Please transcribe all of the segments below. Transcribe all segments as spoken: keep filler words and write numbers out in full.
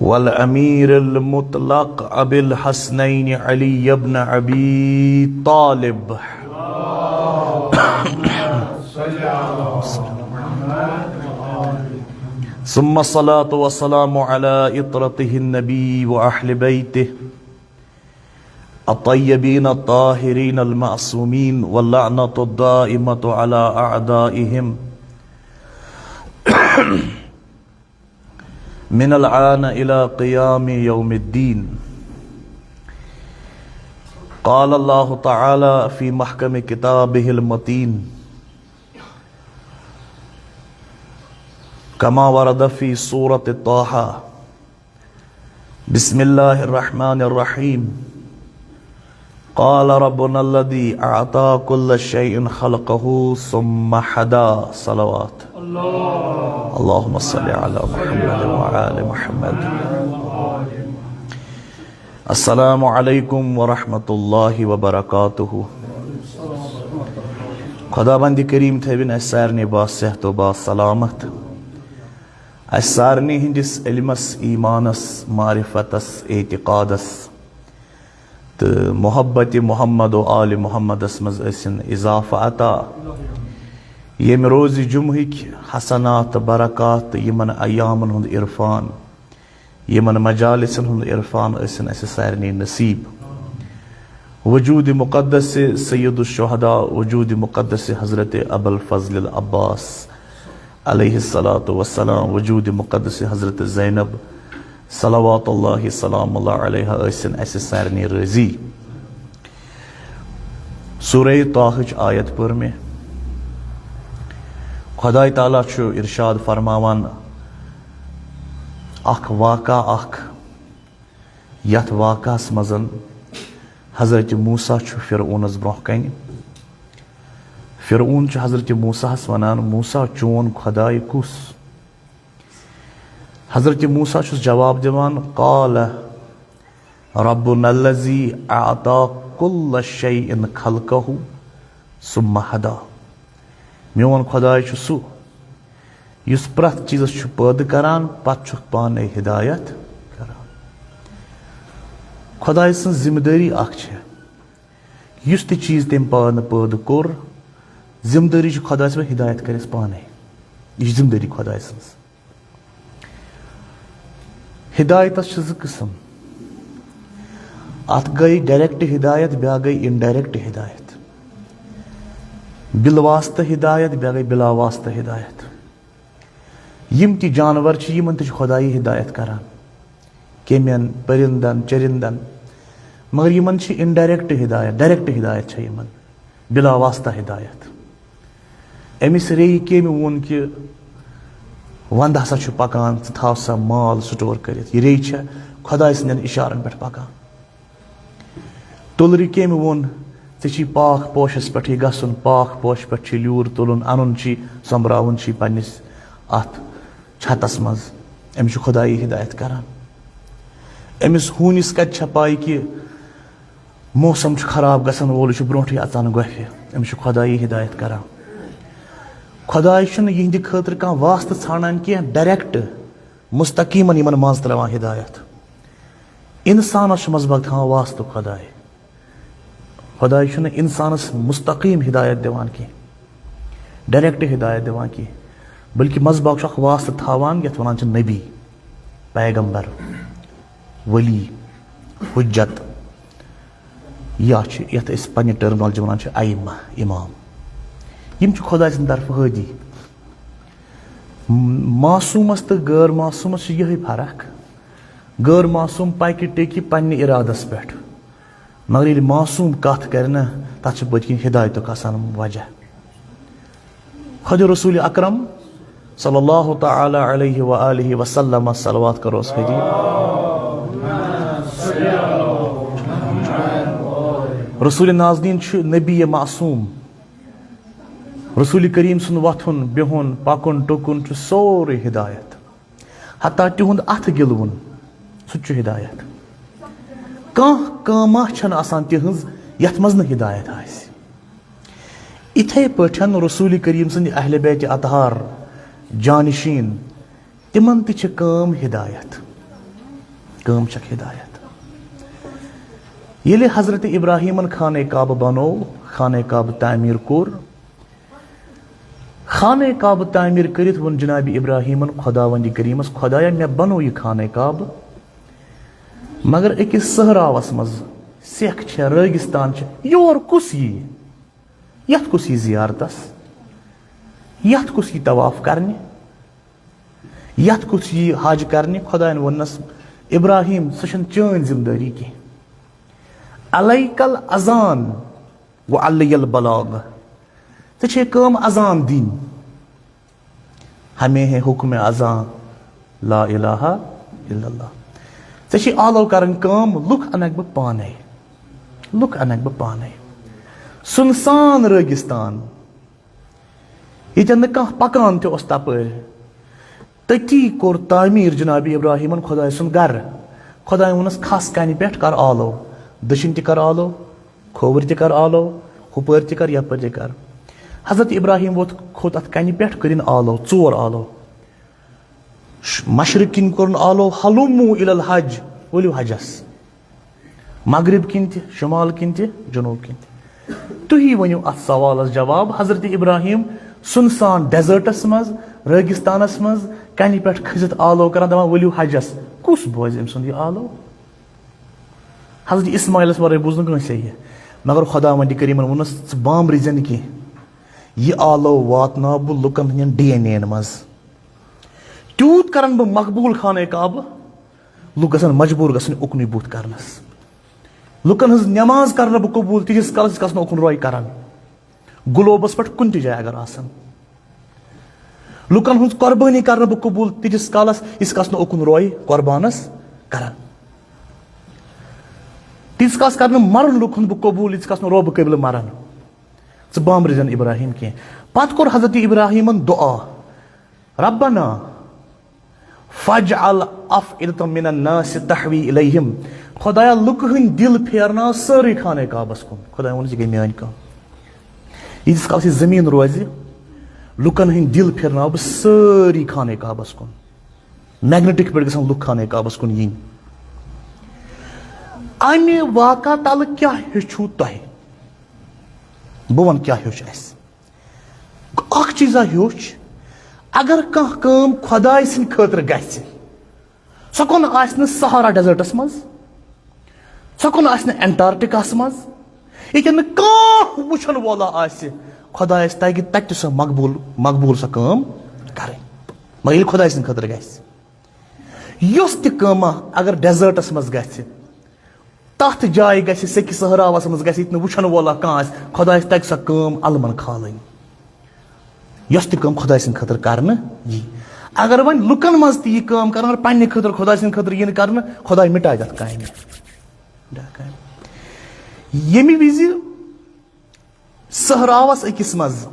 والأمير المطلق أبي الحسنين علي بن أبي طالب. ثم الصلاة والسلام على إطرته النبي وأهل بيته الطيبين الطاهرين المعصومين، واللعنة الدائمة على أعدائهم من الآن إلى قيام يوم الدين. قال الله تعالى في محكم كتابه المتين، كما ورد في سورة طه: بسم الله الرحمن الرحيم. قال ربنا الذي أعطى كل شيء خلقه ثم هدى. صلوات. اللهم صل على محمد وآل محمد. السلام عليكم ورحمة الله وبركاته. خداوند کریم تھٲوِن اسہِ سارنٕے با صحت و با سلامت۔ اسہِ سارنٕے ہٕنٛدِس علمس، ایمانس، معرفتس، اعتقادس تہٕ محبت محمد و آل محمدس منٛز ٲسِن اضافہٕ عطا۔ ییٚمہِ روزِ جمعہٕکۍ حسنات تہٕ برکات تہٕ یِمن ایامن ہُنٛد عرفان، یِمن مجالسن ہُنٛد عرفان ٲسِن اسہِ سارنٕے نصیب۔ وجود مقدس سید الشہداء، وجود مقدس حضرت ابوالفضل العباس علیہ الصلوۃ والسلام، وجود مقدس حضرت زینب صلوات اللہ سلام اللہ علیہا ٲسِن اسہِ سارنٕے رٲضی۔ سورہ طاہٕچ آیت پٔر مےٚ۔ خداے تعالیٰ چھُ ارشاد فرماوان، اکھ واقعہ اکھ، یتھ واقعس منٛز حضرت موسیٰ چھُ فرعونس برونٛہہ کنہِ۔ فرعون چھُ حضرت موسیٰ ہس ونان، "موسیٰ، چون خداے کُس؟" حضرت موسیٰ چھُس جواب دِوان، "قال ربنا الذي أعطى كل شيء خلقه ثم هدى۔" میون خداے چھُ سُہ، یُس پرٛٮ۪تھ چیٖزس چھُ پٲدٕ کران، پتہٕ چھُکھ پانے ہدایت کران۔ خداے سٕنٛز ذمہٕ دٲری اکھ چھےٚ، یُس تہِ چیٖز تٔمۍ پانہٕ پٲدٕ کوٚر، ذمہٕ دٲری چھِ خداے سٕنٛز، ہدایت کرٮ۪س پانے۔ یہِ چھِ ذمہٕ دٲری خداے سٕنٛز۔ ہدایتس چھِ زٕ قٕسم۔ اتھ گٔے ڈائریکٹ ہدایت، بیاکھ گٔے انڈائریکٹ ہدایت۔ بِلا واسطہٕ ہدایت، بیاکھ گٔے بِلا واسطہٕ ہدایت۔ یِم تہِ جانور چھِ، یِمن تہِ چھِ خدایی ہدایت کران، کیمٮ۪ن، پٔرِندن، چٔرِندن، مگر یِمن چھِ انڈائریکٹ ہدایت، ڈائریکٹ ہدایت چھےٚ یِمن، بِلا واسطہٕ ہدایت۔ أمِس ریٚیہِ کیمہِ ووٚن کہِ وندٕ ہسا چھُ پکان، ژٕ تھاو سا مال سٹور کٔرِتھ۔ یہِ ریٚیہِ چھےٚ خداے سٕنٛدٮ۪ن اشارن پٮ۪ٹھ پکان۔ تُلرِ کیمہِ ووٚن، ژےٚ چھی پاکھ پوشس پٮ۪ٹھٕے گژھُن، پاکھ پوشہِ پٮ۪ٹھ چھی لیوٗر تُلُن، انُن چھی، سۄمبراوُن چھی پننِس اتھ چھتس منٛز۔ أمِس چھُ خدایی ہدایت کران۔ أمِس ہوٗنِس کتہِ چھےٚ پاے کہِ موسم چھُ خراب گژھن وول، یہِ چھُ برونٛٹھٕے اژان گۄپھِ۔ أمِس چھُ خدایی ہدایت کران۔ خداے چھُنہٕ یِہنٛدِ خٲطرٕ کانٛہہ واسطہٕ ژھانڈان کینٛہہ، ڈائریکٹ مستقیمن یِمن منٛز تراوان ہدایت۔ انسانس چھُ منٛزٕ باگ تھاوان واسطہٕ خداے۔ خداے چھُنہٕ انسانس مستقیم ہدایت دِوان کینٛہہ، ڈائریکٹ ہدایت دِوان کینٛہہ، بلکہ منٛزٕ باگ چھُ اکھ واسطہٕ تھاوان، یتھ ونان چھِ نبی، پیغمبر، ولی، حجت۔ یا چھِ، یتھ أسۍ پننہِ ٹرمنالجی ونان چھِ، ائمہ، امام۔ یِم چھِ خداے سٕنٛدِ طرفہٕ ہٲدی۔ م-، معصومس تہٕ غٲر معصومس چھِ یِہے فرق۔ غٲر معصوم پکہِ ٹیکہِ پننہِ ارادس پٮ۪ٹھ، مگر ییٚلہِ معصوم کتھ کرِ نہ، تتھ چھِ پٔتۍ کِنۍ ہدایتُک آسان وجہ۔ خۄدِ رسول اکرم صلی اللہ تعالی علیہ و آلہ وسلم صلوات کرو اس پہ جی۔ رسول نازنین چھُ نبی معصوم۔ رسول کریم سُنٛد وۄتھُن، بِہُن، پکُن، ٹُکُن چھُ سورُے ہدایت۔ حتیٰ تِہُنٛد اتھٕ گِلوُن، سُہ تہِ چھُ ہدایت۔ کانٛہہ کٲمہ چھنہٕ آسان تِہنٛز یتھ منٛز نہٕ ہدایت آسہِ۔ اِتھے پٲٹھۍ رسول کریم سٕنٛدِ اہل بیت اطہار، جانشین، تِمن تہِ چھِ کٲم ہدایت۔ کٲم چھکھ ہدایت۔ ییٚلہِ حضرت ابراہیمن خانہ کعبہ بنوو، خانہ کعبہ تعمیر کوٚر، خانہ کعبہ تعمیر کٔرِتھ ووٚن جناب ابراہیمن خداوند کریمس، خدایا، مےٚ بنوو یہِ خانہ کعبہ، مگر أکِس صحراوس منٛز سیکھ چھےٚ، رٲگِستان چھِ، یور کُس ییہِ؟ یتھ کُس ییہِ زیارتس؟ یتھ کُس ییہِ طواف کرنہِ؟ یتھ کُس ییہِ حج کرنہِ؟ خداین ووٚننس، ابراہیم، سۄ چھنہٕ چٲنۍ ذمہٕ دٲری کینٛہہ۔ علیک الاذان و علی البلاغ۔ ژےٚ چھے کٲم اذان دِنۍ۔ ہمیں ہے حکم اذان، لا الہ الا اللہ۔ ژےٚ چھے آلو کرٕنۍ کٲم، لُکھ انکھ بہٕ پانے۔ لُکھ انکھ بہٕ پانے۔ سُنسان رٲگِستان، ییٚتٮ۪ن نہٕ کانٛہہ پکان تہِ اوس تپٲرۍ۔ تٔتی کوٚر تعمیٖر جناب ابراہیمن خۄداے سُنٛد گرٕ۔ خۄداے ووٚنُس، "کھس کنہِ پٮ۪ٹھ، کر آلو، دٔچھِنۍ تہِ کر آلو، کھووٕرۍ تہِ کر آلو، ہُپٲرۍ تہِ کر، یپٲرۍ تہِ کر۔" حضرت ابراہیم ووت، کھوٚت اتھ کنہِ پٮ۪ٹھ، کٔرِن آلو، ژور آلو۔ ش-، مشرق کِنۍ کوٚرُن آلو، "ہلمو الی الحج"، ؤلِو حجس۔ مغرب کِنۍ تہِ، شمال کِنۍ تہِ، جنوب کِنۍ تہِ۔ تُہی ؤنِو اتھ سوالس جواب۔ حضرت ابراہیم سُنسان ڈیزرٹس منٛز، رٲگِستانس منٛز، کنہِ پٮ۪ٹھ کھٔسِتھ آلو کران، دپان، "ؤلِو حجس۔" کُس بوزِ أمۍ سُنٛد یہِ آلو؟ حضرت اسماعیلس ورٲے بوٗز نہٕ کٲنٛسے یہِ۔ مگر خداوندِ کریمن ووٚنُس، "ژٕ بامبرِ زٮ۪نہٕ کینٛہہ۔ یہِ آلو واتناو بہٕ لُکن ہٕنٛدٮ۪ن ڈی این اے یَن منٛز۔ تیوٗت کرن بہٕ مقبوٗل خانہ کعبہٕ۔" لُکھ گژھن مجبوٗر گژھٕنۍ اُکنُے بُتھ کرنس۔ لُکن ہٕنٛز نماز کرنہٕ بہٕ قبوٗل تیٖتِس کالس، ییٖتِس کالس نہٕ اُکُن روے کرن۔ گلوبس پٮ۪ٹھ کُنہِ تہِ جایہِ اگر آسن۔ لُکن ہٕنٛز قۄربٲنی کرنہٕ بہٕ قبوٗل تیٖتِس کالس، ییٖتِس کالس نہٕ اُکُن روے قۄربانس کرن۔ تیٖتِس کالس کرنہٕ مرُن لُکن ہُنٛد بہٕ قبوٗل، ییٖتِس کالس نہٕ رۄب قٲبلہٕ مرن۔ ژٕ بامبرِ زٮ۪نہٕ ابراہیم کینٛہہ۔ پتہٕ کوٚر حضرت ابراہیمن دُعا، "ربنا فاجعل افئدة من الناس تهوی الیہم۔" خدایا، لُکہٕ ہٕنٛدۍ دِل پھیرناو سٲرٕے خانہ کعبس کُن۔ خدایا ووٚنُس، یہِ گٔے میٲنۍ کٲم۔ ییٖتِس کالس یہِ زٔمیٖن روزِ، لُکن ہٕنٛدۍ دِل پھیرناو بہٕ سٲرٕے خانہ کعبس کُن۔ میگنیٹک پٲٹھۍ گژھن لُکھ خانہ کعبس کُن یِنۍ۔ امہِ واقعہ تلہٕ کیٛاہ ہیٚچھِو تۄہہِ؟ بہٕ ونہٕ کیٛاہ ہیوٚچھ اسہِ۔ اکھ چیٖزا ہیوٚچھ، اگر کانٛہہ کٲم خۄداے سٕنٛدِ خٲطرٕ گژھِ، سۄ کُن آسہِ نہٕ صحارا ڈیزرٹس منٛز، سۄ کُن آسہِ نہٕ انٹارکٹکاہس منٛز، ییٚتٮ۪ن نہٕ کانٛہہ وٕچھن وولا آسہِ، خۄدایس تگہِ تتہِ تہِ سۄ مقبوٗل، مقبوٗل سۄ کٲم کرٕنۍ۔ مگر ییٚلہِ خۄداے سٕنٛدِ خٲطرٕ گژھِ، یۄس تہِ کٲمہ اگر ڈیزرٹس منٛز گژھِ، تتھ جایہِ گژھِ، سیٚکہِ صحراوس منٛز گژھِ، ییٚتہِ نہٕ وٕچھن وولا کانٛہہ آسہِ، خۄدایس تگہِ سۄ کٲم علمن کھالٕنۍ، یۄس تہِ کٲم خۄداے سٕنٛدِ خٲطرٕ کرنہٕ یی۔ اگر وۄنۍ لُکن منٛز تہِ یہِ کٲم کرن، مگر پننہِ خٲطرٕ، خۄداے سٕنٛدِ خٲطرٕ یہِ نہٕ کرنہٕ، خۄداے مٹایہِ تتھ کامہِ۔ مٹایہِ کامہِ۔ ییٚمہِ وِزِ صحراوس أکِس منٛز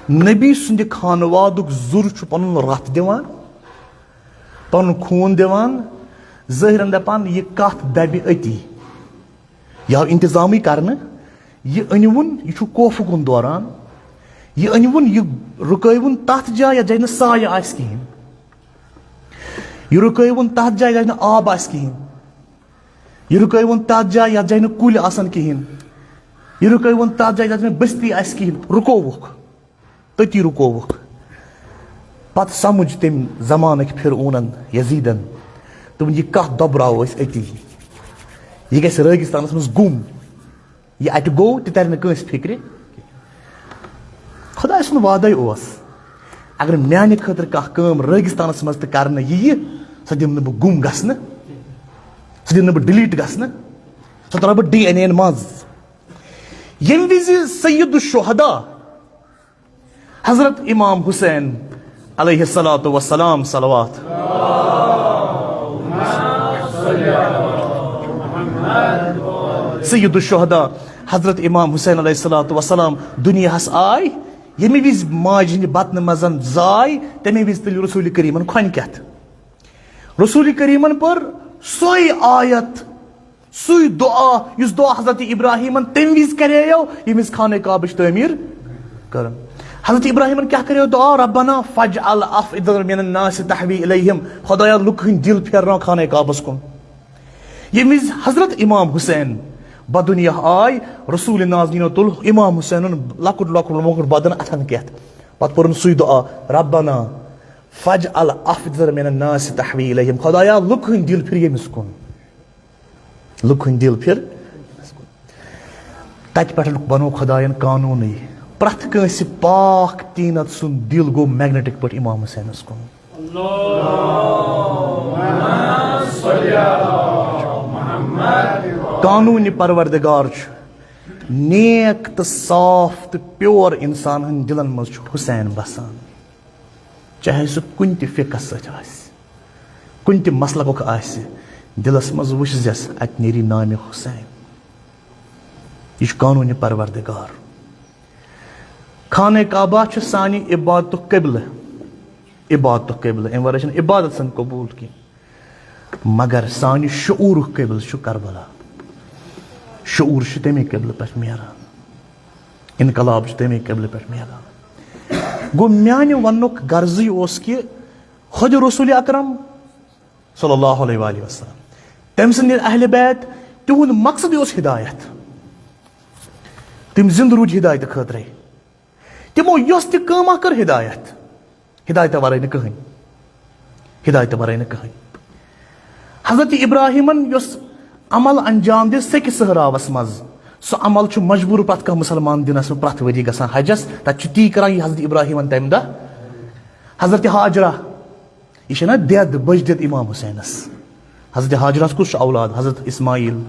نبی سٕنٛدِ خانوادُک زُر چھُ پنُن رتھ دِوان، پنُن خوٗن دِوان، ظٲہرن دپان، یہِ کتھ دبہِ أتی۔ یہِ آو انتظامٕے کرنہٕ، یہِ أنِوُن، یہِ چھُ کوفہٕ کُن دوران، یہِ أنِوُن، یہِ رُکٲوُن تتھ جایہِ یتھ جایہِ نہٕ سایہِ آسہِ کِہیٖنۍ، یہِ رُکٲوُن تتھ جایہِ یتھ جایہِ نہٕ آب آسہِ کِہیٖنۍ۔ یہِ رُکٲوُن تتھ جایہِ یتھ جایہِ نہٕ کُلۍ آسن کِہیٖنۍ۔ یہِ رُکٲوُن تتھ جایہِ یتھ جایہِ نہٕ بستی آسہِ کِہیٖنۍ۔ رُکووُکھ۔ تٔتی رُکووُکھ۔ پتہٕ سمجھ تٔمۍ زمانٕکۍ فرعونن، یزیدن، دوٚپُن، "یہِ کتھ دۄبراوو أسۍ أتی۔ یہِ گژھِ رٲگِستانس منٛز گُم۔" یہِ اتہِ گوٚو تہِ ترِ نہٕ کٲنٛسہِ فکرِ۔ خۄداے سُنٛد وعدے اوس، اگر میانہِ خٲطرٕ کانٛہہ کٲم رٲگِستانس منٛز تہِ کرنہٕ یِیہِ، سۄ دِمہٕ نہٕ بہٕ گُم گژھنہٕ، سۄ دِمہٕ نہٕ بہٕ ڈِلیٖٹ گژھنہٕ، سۄ ترٛاوٕ بہٕ ڈی این اے یَن منٛز۔ ییٚمہِ وِزِ سید الشہداء حضرت امام حسین علیہ الصلوۃ والسلام، صلوات، سید الشہداء حضرت امام حسین علیہ الصلوۃ والسلام دُنیاہس آے، ییٚمہِ وِزِ ماجہِ ہٕنٛدِ بطنہٕ منٛز زاے، تَمے وِزِ تُلۍ رسول کریٖمن کھۄنہِ کٮ۪تھ۔ رسول کریٖمن پٔر سۄے آیت، سُے دُعا، یُس دُعا حضرت ابراہیمن تَمہِ وِزِ کرییو، ییٚمہِ وِزِ خانہ کعبٕچ تعمیٖر کٔرٕن۔ حضرت ابراہیمن کیٛاہ کریو دعا؟ ربنا فاجعل افئدة من الناس تهوی الیہم، خدایا، لُکہٕ ہٕنٛدۍ دِل پھیرناو خانہ کعبس کُن۔ ییٚمہِ وِزِ حضرت امام حسین بدنیاہ آے، رسول نازنینو تُل امام حسینن لۄکُٹ لۄکُٹ لۄکُٹ بدن اتھن کٮ۪تھ، پتہٕ پوٚرُن سُے دعا، ربنا فاجعل افئدة من الناس تهوی الیہم، خدایا، لُکہٕ ہٕنٛدۍ دِل پھِر ییٚمِس کُن۔ لُکہٕ ہٕنٛدۍ دِل پھِر۔ تَتہِ پٮ۪ٹھ بنوو خۄدایَن قانوٗنٕے، پرٛٮ۪تھ کٲنٛسہِ پاک تیٖنت سُنٛد دِل گوٚو میگنیٹک پٲٹھۍ امام حسینَس کُن۔ قانوٗنہِ پروردگار چھُ، نیک تہٕ صاف تہٕ پیور اِنسان ہٕنٛدۍ دِلَن منٛز چھُ حسین بسان۔ چاہے سُہ کُنہِ تہِ فِقس سۭتۍ آسہِ، کُنہِ تہِ مسلکُک آسہِ، دِلس منٛز وٕچھ زٮ۪س، اتہِ نیری نامِ حسین۔ یہِ چھُ قانوٗنِ پروردگار۔ خانہ کعبہ چھُ سانہِ عبادتُک قبلہٕ، عبادتُک قبلہٕ، امہِ ورٲے چھُنہٕ عبادت سان قبوٗل کینٛہہ۔ مگر سانہِ شعوٗرُک قبلہٕ چھُ کربلا۔ شعوٗر چھُ تَمے قبلہٕ پٮ۪ٹھ میران، انقلاب چھُ تَمے قبلہٕ پٮ۪ٹھ میران۔ گوٚو، میانہِ وننُک غرضٕے اوس کہِ خۄد رسول اکرم صلی اللہ علیہ وآلہ وسلم، تٔمۍ سٕنٛدِ اہلِ بیت، تِہُنٛد مقصدٕے اوس ہدایت۔ تِم زِندٕ روٗدۍ ہدایتہٕ خٲطرَے۔ تِمو یۄس تہِ کٲمہ کٔر، ہدایت، ہدایتہٕ ورٲے نہٕ کٕہٕنۍ، ہدایتہٕ ورٲے نہٕ کٕہٕنۍ۔ حضرت ابراہیمن یۄس عمل انجام دِژ سیٚکہِ صحراوس منٛز، سُہ عمل چھُ مجبوٗر پرٛٮ۪تھ کانٛہہ مُسلمان دِنس منٛز پرٛٮ۪تھ ؤری گژھان حجس۔ تتہِ چھُ تی کران یہِ حضرت ابراہیمن تمہِ دۄہ۔ حضرت ہاجرہ، یہِ چھےٚ نا دٮ۪د، بٔج دٮ۪د امام حسینس۔ حضرت ہاجرہس کُس چھُ اولاد؟ حضرت اسماعیل،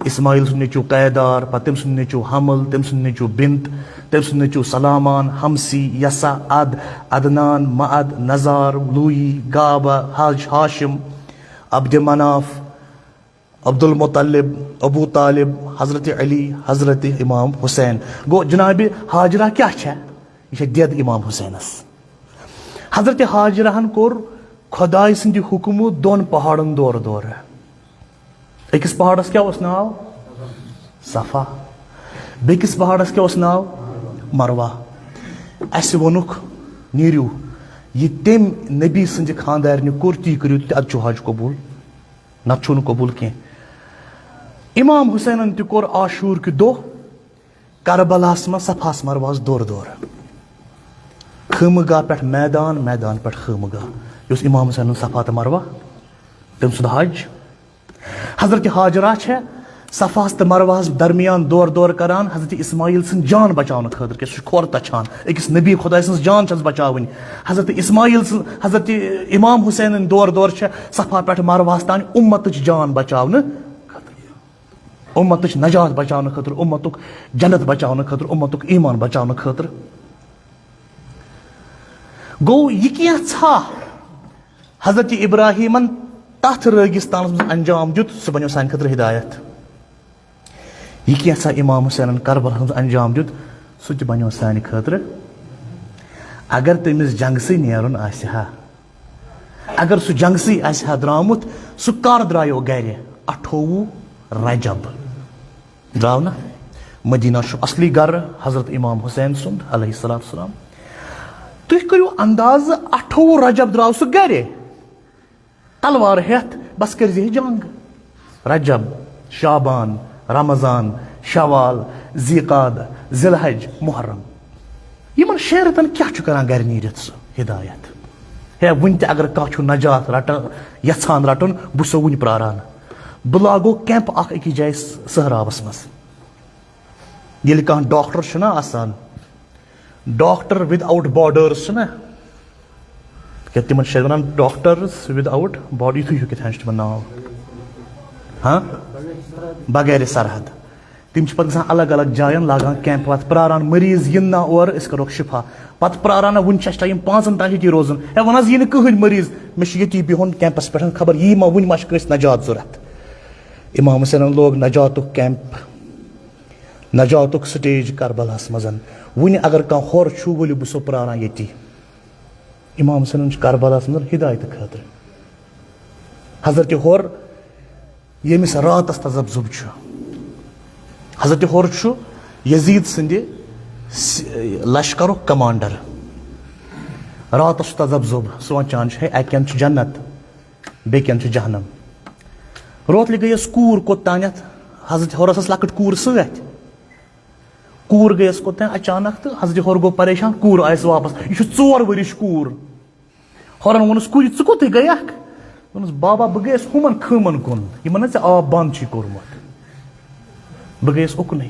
اسماعیل سُنٛد نیٚچو قیدار، پتہٕ تٔمۍ سُنٛد نیٚچو حمل، تٔمۍ سُنٛد نیٚچو بنت، تٔمۍ سُنٛد نیٚچو سلامان، حمسی، یسع، عد، عدنان، معد، نزار، لویی، گابہ، حاج، ہاشم، عبد مناف، عبدالمطلب، ابو طالب، حضرت علی، حضرت امام حسین۔ گوٚو، جناب ہاجرہ کیٛاہ چھےٚ؟ یہِ چھےٚ دٮ۪د امام حسینس۔ حضرت ہاجرہن کوٚر خۄداے سٕنٛدِ حُکمہٕ دۄن پہاڑن دورٕ دورٕ۔ أکِس پہاڑس کیٛاہ اوس ناو؟ صفا۔ بیٚکِس پہاڑس کیٛاہ اوس ناو؟ مروہ۔ اسہِ ووٚنُکھ، نیٖرِو، یہِ تٔمۍ نبی سٕنٛدِ خانٛدارنہِ کوٚر، تی کٔرِو تہٕ ادٕ چھُ حج قبوٗل، نتہٕ چھُو نہٕ قبوٗل کینٛہہ۔ امام حسینن تہِ کوٚر عاشور کہِ دۄہ کربلاہس منٛز صفاہس مروہس دورٕ دورٕ۔ خیمہٕ گاہ پٮ۪ٹھ میدان، میدان پٮ۪ٹھ خیمہٕ گاہ۔ یہِ اوس امام حسینن صفا تہٕ مروہ، تٔمۍ سُنٛد حج۔ حضرت ہاجرہ چھےٚ صفاہس تہٕ مروہس درمیان دورٕ دورٕ کران، حضرت اسماعیل سٕنٛز جان بچاونہٕ خٲطرٕ، کیٛازِ سُہ چھُ کھۄر تچھان۔ أکِس نبی خۄداے سٕنٛز جان چھَس بچاوٕنۍ۔ حضرت اسماعیل سٕنٛز، حضرت امام حسینٕنۍ دورٕ دورٕ چھےٚ صفا پٮ۪ٹھ مروہس تام اُمتٕچ جان بچاونہٕ خٲطرٕ، اُمتٕچ نجات بچاونہٕ خٲطرٕ، اُمتُک جنت بچاونہٕ خٲطرٕ، اُمتُک ایمان بچاونہٕ خٲطرٕ۔ گوٚو، یہِ کینٛژھا حضرت ابراہیمن تتھ رٲگِستانس منٛز انجام دیُت، سُہ بنیو سانہِ خٲطرٕ ہدایت۔ یہِ کینٛژھا امام حسینن کربلاہس منٛز انجام دیُت، سُہ تہِ بنیو سانہِ خٲطرٕ۔ اگر تٔمِس جنگسٕے نیرُن آسہِ ہا، اگر سُہ جنگسٕے آسہِ ہا درٛامُت، سُہ کر درٛایو گرِ؟ اَٹھووُہ رجب۔ درٛاو نا؟ مدینہ چھُ اصلی گرٕ حضرت امام حسین سُنٛد علیہ الصلوۃ والسلام۔ تُہۍ کٔرِو اندازٕ، اَٹھووُہ رجب درٛاو سُہ گرِ۔ تلوار ہیتھ بس کٔرۍ زِ ہے جنگ۔ رجب، شعبان، رمضان، شوال، ذی قعدہ، ذی الحج، محرم۔ یِمن شیرتن کیٛاہ چھُ کران گرِ نیٖرِتھ سُہ ہدایت؟ ہے، وُنہِ تہِ اگر کانٛہہ چھُ نجات رٹان، یژھان رٹُن، بہٕ چھُسو وُنہِ پراران۔ بہٕ لاگو کیمپ اکھ أکِس جایہِ صحراوس منٛز۔ ییٚلہِ کانٛہہ ڈاکٹر چھُنہ آسان، ڈاکٹر ود آؤٹ بارڈرز چھِنہ، کیٛاہ تِمن چھِ ونان ڈاکٹرز ود آؤٹ بارڈر، یِتھُے ہیوٗ کیٛاہ تام چھُ تِمن ناو، ہاں، بغیر سرحد۔ تِم چھِ پتہٕ گژھان الگ الگ جاین، لاگان کیمپ، پتہٕ پراران مریض یِن نا اورٕ، أسۍ کرہوکھ شفا۔ پتہٕ پراران، نہ، وُنہِ چھِ اَسہِ ٹایم پانٛژن تام ییٚتی روزُن۔ ہے، وَن حظ، یی نہٕ کٕہٕنۍ مریض، مےٚ چھُ ییٚتی بِہُن کیمپس پٮ۪ٹھ خبر یی ما، وُنہِ ما چھُ کٲنٛسہِ نجات ضوٚرتھ۔ امام حسینن لوگ نجاتُک کیمپ، نجاتُک سٹیج کربلاہس منٛز۔ وُنہِ اگر کانٛہہ ہورٕ چھُ، ؤلِو بہٕ چھُسو پراران ییٚتی۔ امام حسینن چھُ کربلاہس منٛز ہدایتہٕ خٲطرٕ۔ حضرت ہور ییٚمِس راتس تذبذب چھُ، حضرت ہور چھُ یزید سٕنٛدِ س-، لشکرُک کمانڈر۔ راتس چھُ تذبذب، سونچان چھُ، ہے، اکہِ اندٕ چھُ جنت، بیٚکہِ اندٕ چھُ جہنم۔ روتلہِ گٔیَس کوٗر کوٚت تانٮ۪تھ، حضرت حُرس ٲس لۄکٕٹ کوٗر سۭتۍ۔ کوٗر گٔیَس کوٚت تانۍ اچانک تہٕ حضرت حُر گوٚو پریشان، کوٗر آیَس واپس۔ یہِ چھُ ژور ؤرِش کوٗر۔ حُرن ووٚنُس، "کوٗرِ، ژٕ کوٚتٕے گٔیَکھ؟" دوٚپنَس، "بابا، بہٕ گٔیَس ہُمَن خۭمَن کُن، یِمَن نہ ژےٚ آب بنٛد چھُے کوٚرمُت۔ بہٕ گٔیَس اُکنُے۔"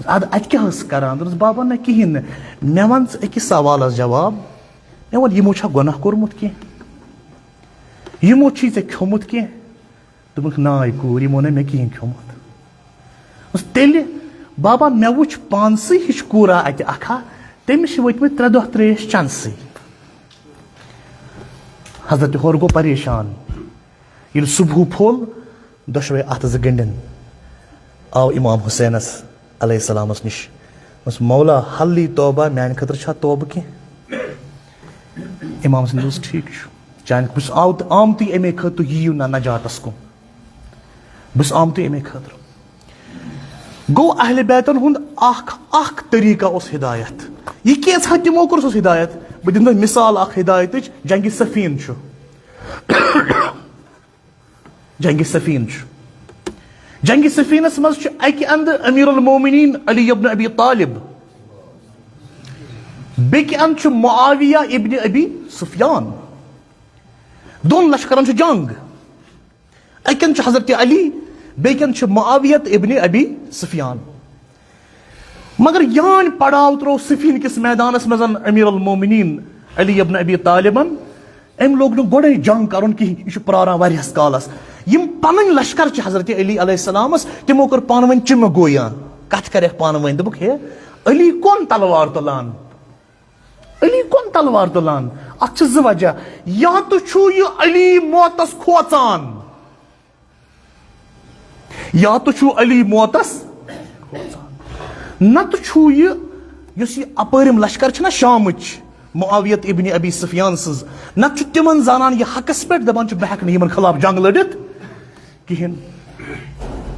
اَدٕ اَتہِ کیٛاہ ٲس کران؟ دوٚپنَس، "بابا، نہ کِہیٖنۍ نہٕ۔ مےٚ وَن ژٕ أکِس سوالَس جواب۔ مےٚ وَن، یِمو چھا گۄناہ کوٚرمُت کینٛہہ؟ یِمو چھُے ژےٚ کھیوٚمُت کینٛہہ؟" دوٚپُکھ، "ناے کوٗر، یِمو نہٕ مےٚ کِہیٖنۍ کھیوٚمُت۔" دوٚپُس، "تیٚلہِ بابا، مےٚ وٕچھ پانسٕے ہِش کوٗرا اَتہِ اَکھا، تٔمِس چھِ وٲتمٕتۍ ترٛےٚ دۄہ ترٛیش چَنسٕے۔" حضرت حُر گوٚو پریشان۔ ییٚلہِ صُبحُ پھوٚل، دۄشوَے اَتھٕ زٕ گٔنٛڈِن، آو اِمام حُسینَس علیہ السلامَس نِش۔ دوٚپُس، "مولا، حل لی توبہ، میٛانہِ خٲطرٕ چھا توبہٕ کینٛہہ؟" اِمام حُسین دوٚپُس، "ٹھیٖک چھُ، چانہِ، بہٕ چھُس آو-، آمتُے اَمے خٲطرٕ، تُہۍ یِیِو نہ نجاتَس کُن۔ بہٕ چھُس آمتُے اَمے خٲطرٕ۔" گوٚو اہلِ بیتَن ہُنٛد اَکھ، اَکھ طریٖقہ اوس ہدایت۔ یہِ کینٛژھا تِمو کوٚر، سُہ اوس ہدایت۔ بہٕ دِمہٕ تۄہہِ مِثال اَکھ ہدایتٕچ، جنگِ صفین چھُ۔ جنگِ صفین چھُ۔ جنگِ صفینس منٛز چھُ اکہِ اندٕ امیر المومنین علی ابن ابی طالب، بیٚکہِ اندٕ چھُ معاویہ ابن ابی سفیان۔ دۄن لشکرن چھُ جنگ۔ اکہِ اندٕ چھُ حضرت علی، بیٚکہِ اندٕ چھُ معاویہ ابن ابی سفیان۔ مگر یان پڑاو ترٛوو صفین کِس میدانس منٛز امیر المومنین علی ابن ابی طالبن۔ أمۍ لوگ نہٕ گۄڈَے جنگ کرُن کِہیٖنۍ، یہِ چھُ پراران واریاہس کالس۔ یِم پنٕنۍ لشکر چھِ حضرت علی علیہ السلامس، تِمو کٔر پانہٕ ؤنۍ چِمہٕ گویا، کتھ کرٮ۪کھ پانہٕ ؤنۍ، دوٚپُکھ، "ہے، علی کون تلوار تُلان؟ علی کون تلوار تُلان؟" اتھ چھِ زٕ وجہ، یا تہٕ چھُ یہِ علی موتس کھوژان، یا تہٕ چھُ علی موتس کھوژان۔ نتہٕ چھُ یہِ، یُس یہِ اپٲرِم لشکر چھِنہ شامٕچ، معاویت ابن ابی سفیان سٕنٛز، نتہٕ چھُ تِمن زانان یہِ حقس پٮ۪ٹھ، دپان چھُ، "بہٕ ہٮ۪کہٕ نہٕ یِمن خلاف جنگ لٔڑِتھ کِہیٖنۍ۔"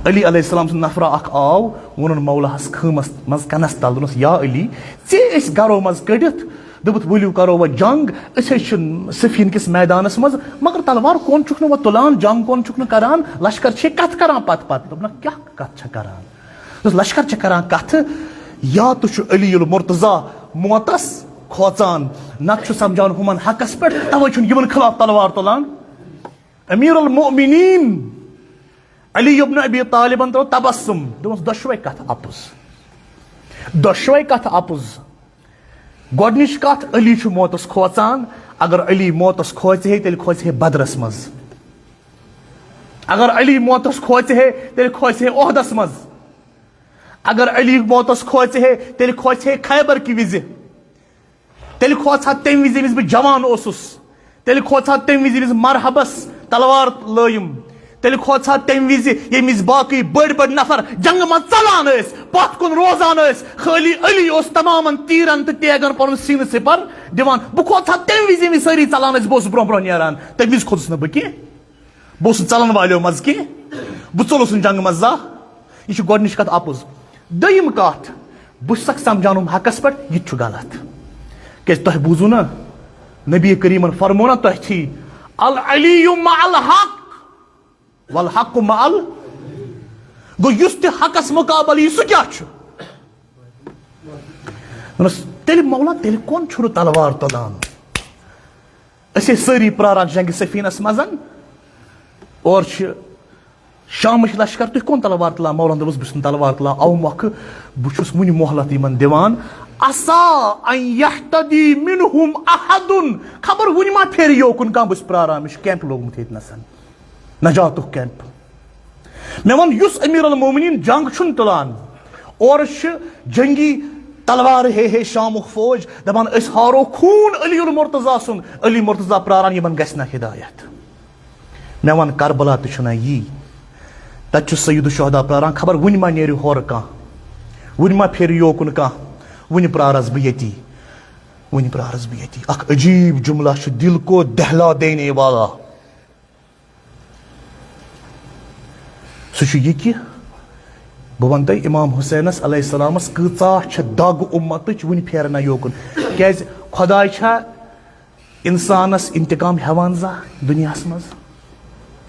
علی علیہ السلام سُنٛد نفرا اکھ آو، ووٚنُن مولاہس خۭمس منٛز کنس تل، دوٚپنس، "یا علی، ژےٚ أسۍ گرو منٛز کٔڑِتھ، دوٚپُتھ، 'ؤلِو کرو وۄنۍ جنگ، أسۍ حظ چھِ صفین کِس میدانس منٛز، مگر تلوار کون چھُکھ نہٕ وۄنۍ تُلان، جنگ کون چھُکھ نہٕ کران، لشکر چھے کتھ کران پتہٕ پتہٕ؟'" دوٚپنکھ، "کیٛاہ کتھ چھےٚ کران؟" دوٚپُس، "لشکر چھےٚ کران کتھٕ، یا تہٕ چھُ علی المرتضی موتس کھوژان، نتہٕ چھُ سمجھان ہُمن حقس پٮ۪ٹھ، توے چھُنہٕ یِمن خلاف تلوار تُلان۔" امیر المؤمنین علی ابن ابی طالبن ترٛوو تبسم، دوٚپُس، "دۄشوے کتھ اپُز، دۄشوے کتھ اپُز۔" گۄڈنِچ کتھ، علی چھُ موتس کھوژان۔ اگر علی موتس کھوژِ ہے، تیٚلہِ کھوژِ ہے بدرس منٛز۔ اگر علی موتس کھوژِ ہے، تیٚلہِ کھوژِ ہے احدس منٛز۔ اگر علی موتس کھوژِ ہے، تیٚلہِ کھوژِ ہے خیبر کہِ وِزِ۔ تیٚلہِ کھوژ ہا تَمہِ وِزِ، ییٚمہِ وِزِ بہٕ جوان اوسُس۔ تیٚلہِ کھوژ ہا تَمہِ وِزِ، ییٚمہِ وِزِ مرحبس تلوار لٲیم۔ تیٚلہِ کھوژ ہا تَمہِ وِزِ، ییٚمہِ وِزِ باقٕے بٔڑۍ بٔڑۍ نفر جنگہٕ منٛز ژلان ٲسۍ، پتھ کُن روزان ٲسۍ۔ خٲلی علی اوس تمامن تیرن تہٕ ٹیگن پنُن سینہٕ سِپر دِوان۔ بہٕ کھوژ ہا تَمہِ وِزِ، ییٚمہِ وِزِ سٲری ژلان ٲسۍ، بہٕ اوسُس برونٛہہ برونٛہہ نیران۔ تَمہِ وِزِ کھوٚتُس نہٕ بہٕ کینٛہہ۔ بہٕ اوسُس نہٕ ژلن والیو منٛز کینٛہہ۔ بہٕ ژوٚلُس نہٕ جنگہٕ منٛز زانٛہہ۔ یہِ چھِ گۄڈٕنِچ کتھ اپُز۔ دوٚیِم کتھ، بہٕ چھُسکھ سمجھاوُن ہُم حقس پٮ۪ٹھ، یہِ تہِ چھُ غلط۔ کیازِ تۄہہِ بوٗزوُ نہ نبی کریمن فرموو نہ تۄہہِ تھی، "العلی مع الحق والحق مع ال-"، گوٚو یُس تہِ حقس مقابل یی، سُہ کیٛاہ چھُ؟ دوٚپنس، تیٚلہِ مولا، تیٚلہِ کون چھُنہٕ تلوار تُلان؟ أسۍ ٲسۍ سٲری پراران جنگِ سفینس منٛز۔ اورٕ چھِ شامٕچ لشکر، تُہۍ کون تلوار تُلان؟ مولانا دوٚپُس، "بہٕ چھُس نہٕ تلوار تُلان، اَوٕ مۄکھٕ بہٕ چھُس وُنہِ مۄہلت یِمن دِوان۔ عسیٰ ان یہتدی منہم احد، خبر وُنہِ ما پھیرِ یوکُن کانٛہہ، بہٕ چھُس پراران، مےٚ چھُ کیمپ لوگمُت ییٚتہِ نسن، نجاتُک کیمپ۔" مےٚ ووٚن، یُس امیر المومنین جنگ چھُنہٕ تُلان، اورٕ چھِ جنگی تلوار ہے ہے شامُک فوج، دپان، "أسۍ ہارو خوٗن علی المرتضی سُنٛد، علی مرتضی پراران، یِمن گژھِ نہ ہدایت۔" مےٚ وَن، کربلا تہِ چھُنہ یی۔ تَتہِ چھُ سید الشہدا پراران، خبر وُنہِ ما نیرِ ہورٕ کانٛہہ، وُنہِ ما پھیرِ یوکُن کانٛہہ، وُنہِ پرارس بہٕ ییٚتی، وُنہِ پرارس بہٕ ییٚتی۔ اکھ عجیٖب جملہ چھُ دل کو دہلا دینے والا۔ سُہ چھُ یہِ کہِ بہٕ وَنہٕ تۄہہِ، امام حسینس علیہ السلامس کۭژاہ چھےٚ دگ امتٕچ وُنہِ پھیران یوکُن۔ کیازِ؟ خۄداے چھا انسانس انتقام ہٮ۪وان زانٛہہ دُنیاہس منٛز؟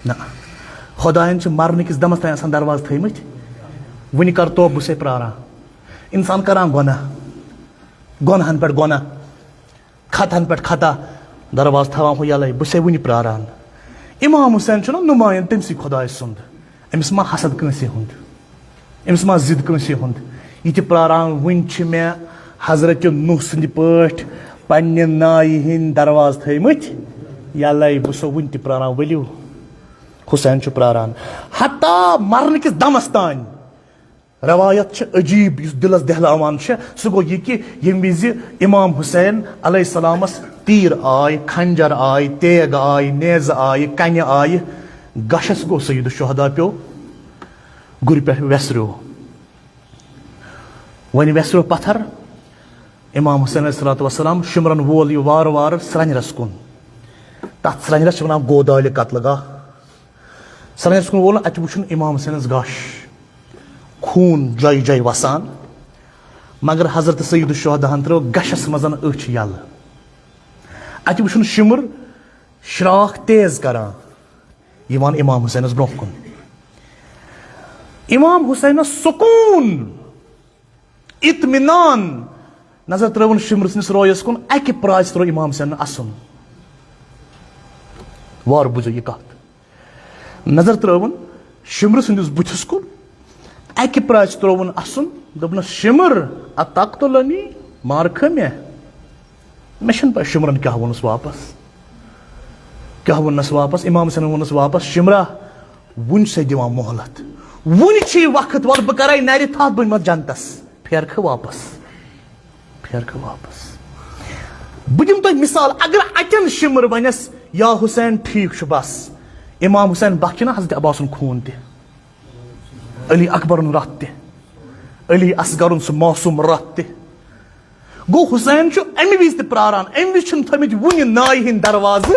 نہ۔ خۄداین چھِ مرنہٕ کِس دمس تام آسان دروازٕ تھٲومٕتۍ۔ وُنہِ کر توبہٕ، بہٕ چھُسے پراران۔ انسان کران گۄناہ، گۄناہن پٮ۪ٹھ گۄناہ، خطہن پٮ۪ٹھ خطا، دروازٕ تھاوان ہُہ یلے، بہٕ چھُسے وُنہِ پراران۔ امام حسین چھُنہ نمایند تٔمسٕے خۄداے سُنٛد۔ أمِس ما حسد کٲنٛسہِ ہُنٛد؟ أمِس ما ضد کٲنٛسہِ ہُنٛد؟ یہِ تہِ پراران، وُنہِ چھِ مےٚ حضرت نوح سٕنٛدِ پٲٹھۍ پننہِ نایہِ ہٕنٛدۍ دروازٕ تھٲومٕتۍ یلے، بہٕ چھُسو وُنہِ تہِ پراران، ؤلِو۔ حسین چھُ پراران حتی مرنہٕ کِس دمس تام۔ روایت چھِ عجیب، یُس دِلس دہلاوان چھِ، سُہ گوٚو یہِ کہِ ییٚمہِ وِزِ امام حسین علیہ السلامس تیٖر آے، خنجر آے، تیگ آے، نیزٕ آے، کنہِ آے، گشس گوٚو، سید الشہداء پیوٚو گُرِ پٮ۪ٹھ ویسریو۔ وۄنۍ ویسریو پتھر، امام حسین علیہ الصلوۃ والسلام شِمرن وول یہِ وارٕ وارٕ سرنجرس کُن۔ تتھ سرنجرس چھِ ونان گودالہِ قتل گاہ۔ سرنجرس کُن وول، اتہِ وُچھُن امام حسینس گش، خوٗن جایہِ جایہِ وسان، مگر حضرت سید الشہداہن ترٲو گشس منٛز أچھ یلہٕ۔ اتہِ وُچھُن شِمر شراکھ تیز کران یِوان امام حسینس برونٛہہ کُن۔ امام حسینس سکوٗن، اطمینان، نظر ترٲوٕن شِمر سٕنٛدِس رویس کُن، اکہِ پرٛاژِ ترٛوو امام حسینن اسُن۔ وارٕ بوٗزِو یہِ کتھ۔ نظر ترٲوٕن شِمر سٕنٛدِس بُتھِس کُن، اکہِ پرٛاژِ ترٛووُن اسُن، دوٚپنس، "شِمر، اتقتلنی، مارکھٕ مےٚ؟" مےٚ چھَنہٕ پَے شِمرَن کیٛاہ ووٚنُس واپَس۔ کیٛاہ ووٚننَس واپَس؟ امام حسینَن ووٚننَس واپَس، "شِمرا، وُنہِ چھُسَے دِوان مۄہلت۔ وُنہِ چھُے وقت، وَلہٕ بہٕ کَرَے نَرِ تھَپھ، بہٕ نِمَتھ جنتَس۔ پھیرکھٕ واپَس۔ پھیرکھٕ واپَس۔" بہٕ دِمہٕ تۄہہِ مِثال، اگر اَتٮ۪ن شِمر وَنٮ۪س، "یا حسین، ٹھیٖک چھُ، بَس۔" امام حسین بخشہِ نا حضرت عباسُن خوٗن تہِ۔ علی اکبرُن رتھ تہِ، علی اصغرُن سُہ معصوم رتھ تہِ۔ گوٚو حسین چھُ اَمہِ وِزِ تہِ پراران، اَمہِ وِزِ چھِنہٕ تھٲمٕتۍ وُنہِ نایہِ ہٕنٛدۍ دروازٕ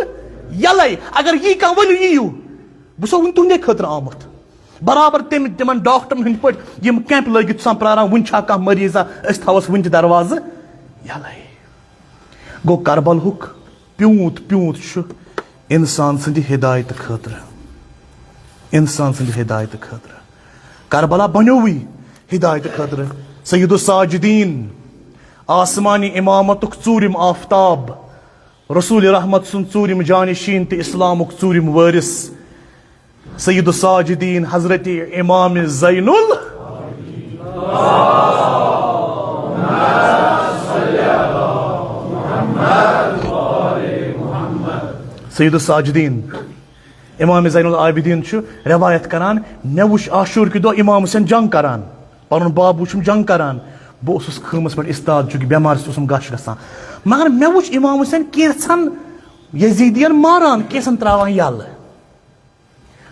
یَلَے۔ اگر یی کانٛہہ، "ؤلِو یِیِو، بہٕ چھُسو وُنہِ تُہنٛدے خٲطرٕ آمُت۔" برابر تٔمۍ تِمن ڈاکٹرن ہٕنٛدۍ پٲٹھۍ یِم کیمپ لٲگِتھ چھِ آسان پراران، وُنہِ چھا کانٛہہ مریضا، أسۍ تھاوس وُنہِ تہِ دروازٕ یَلَے۔ گوٚو کربلہُک پیوٗنت پیوٗنت چھُ انسان سٕنٛدِ ہدایتہٕ خٲطرٕ۔ انسان سٕنٛدِ ہدایتہٕ خٲطرٕ۔ کربلا بنیووٕے ہدایتہٕ خٲطرٕ۔ سید الساجدین، آسمانی امامتُک ژوٗرِم آفتاب، رسول رحمت سُنٛد ژوٗرِم جانشین تہٕ اسلامُک ژوٗرِم وٲرث، سید الساجدین حضرت امام زین ال سید الساجدین، امام زین العابدین چھُ روایت کران، مےٚ وُچھ عاشور کہِ دۄہ امام حسین جنگ کران، پنُن باب وُچھُم جنگ کران۔ بہٕ اوسُس خۭمس پٮ۪ٹھ استاد، چونکہ بٮ۪مار سُہ اوسُم غش گژھان، مگر مےٚ وُچھ امام حسین کینٛژھن یزیدین ماران، کینٛژھن تراوان یلہٕ۔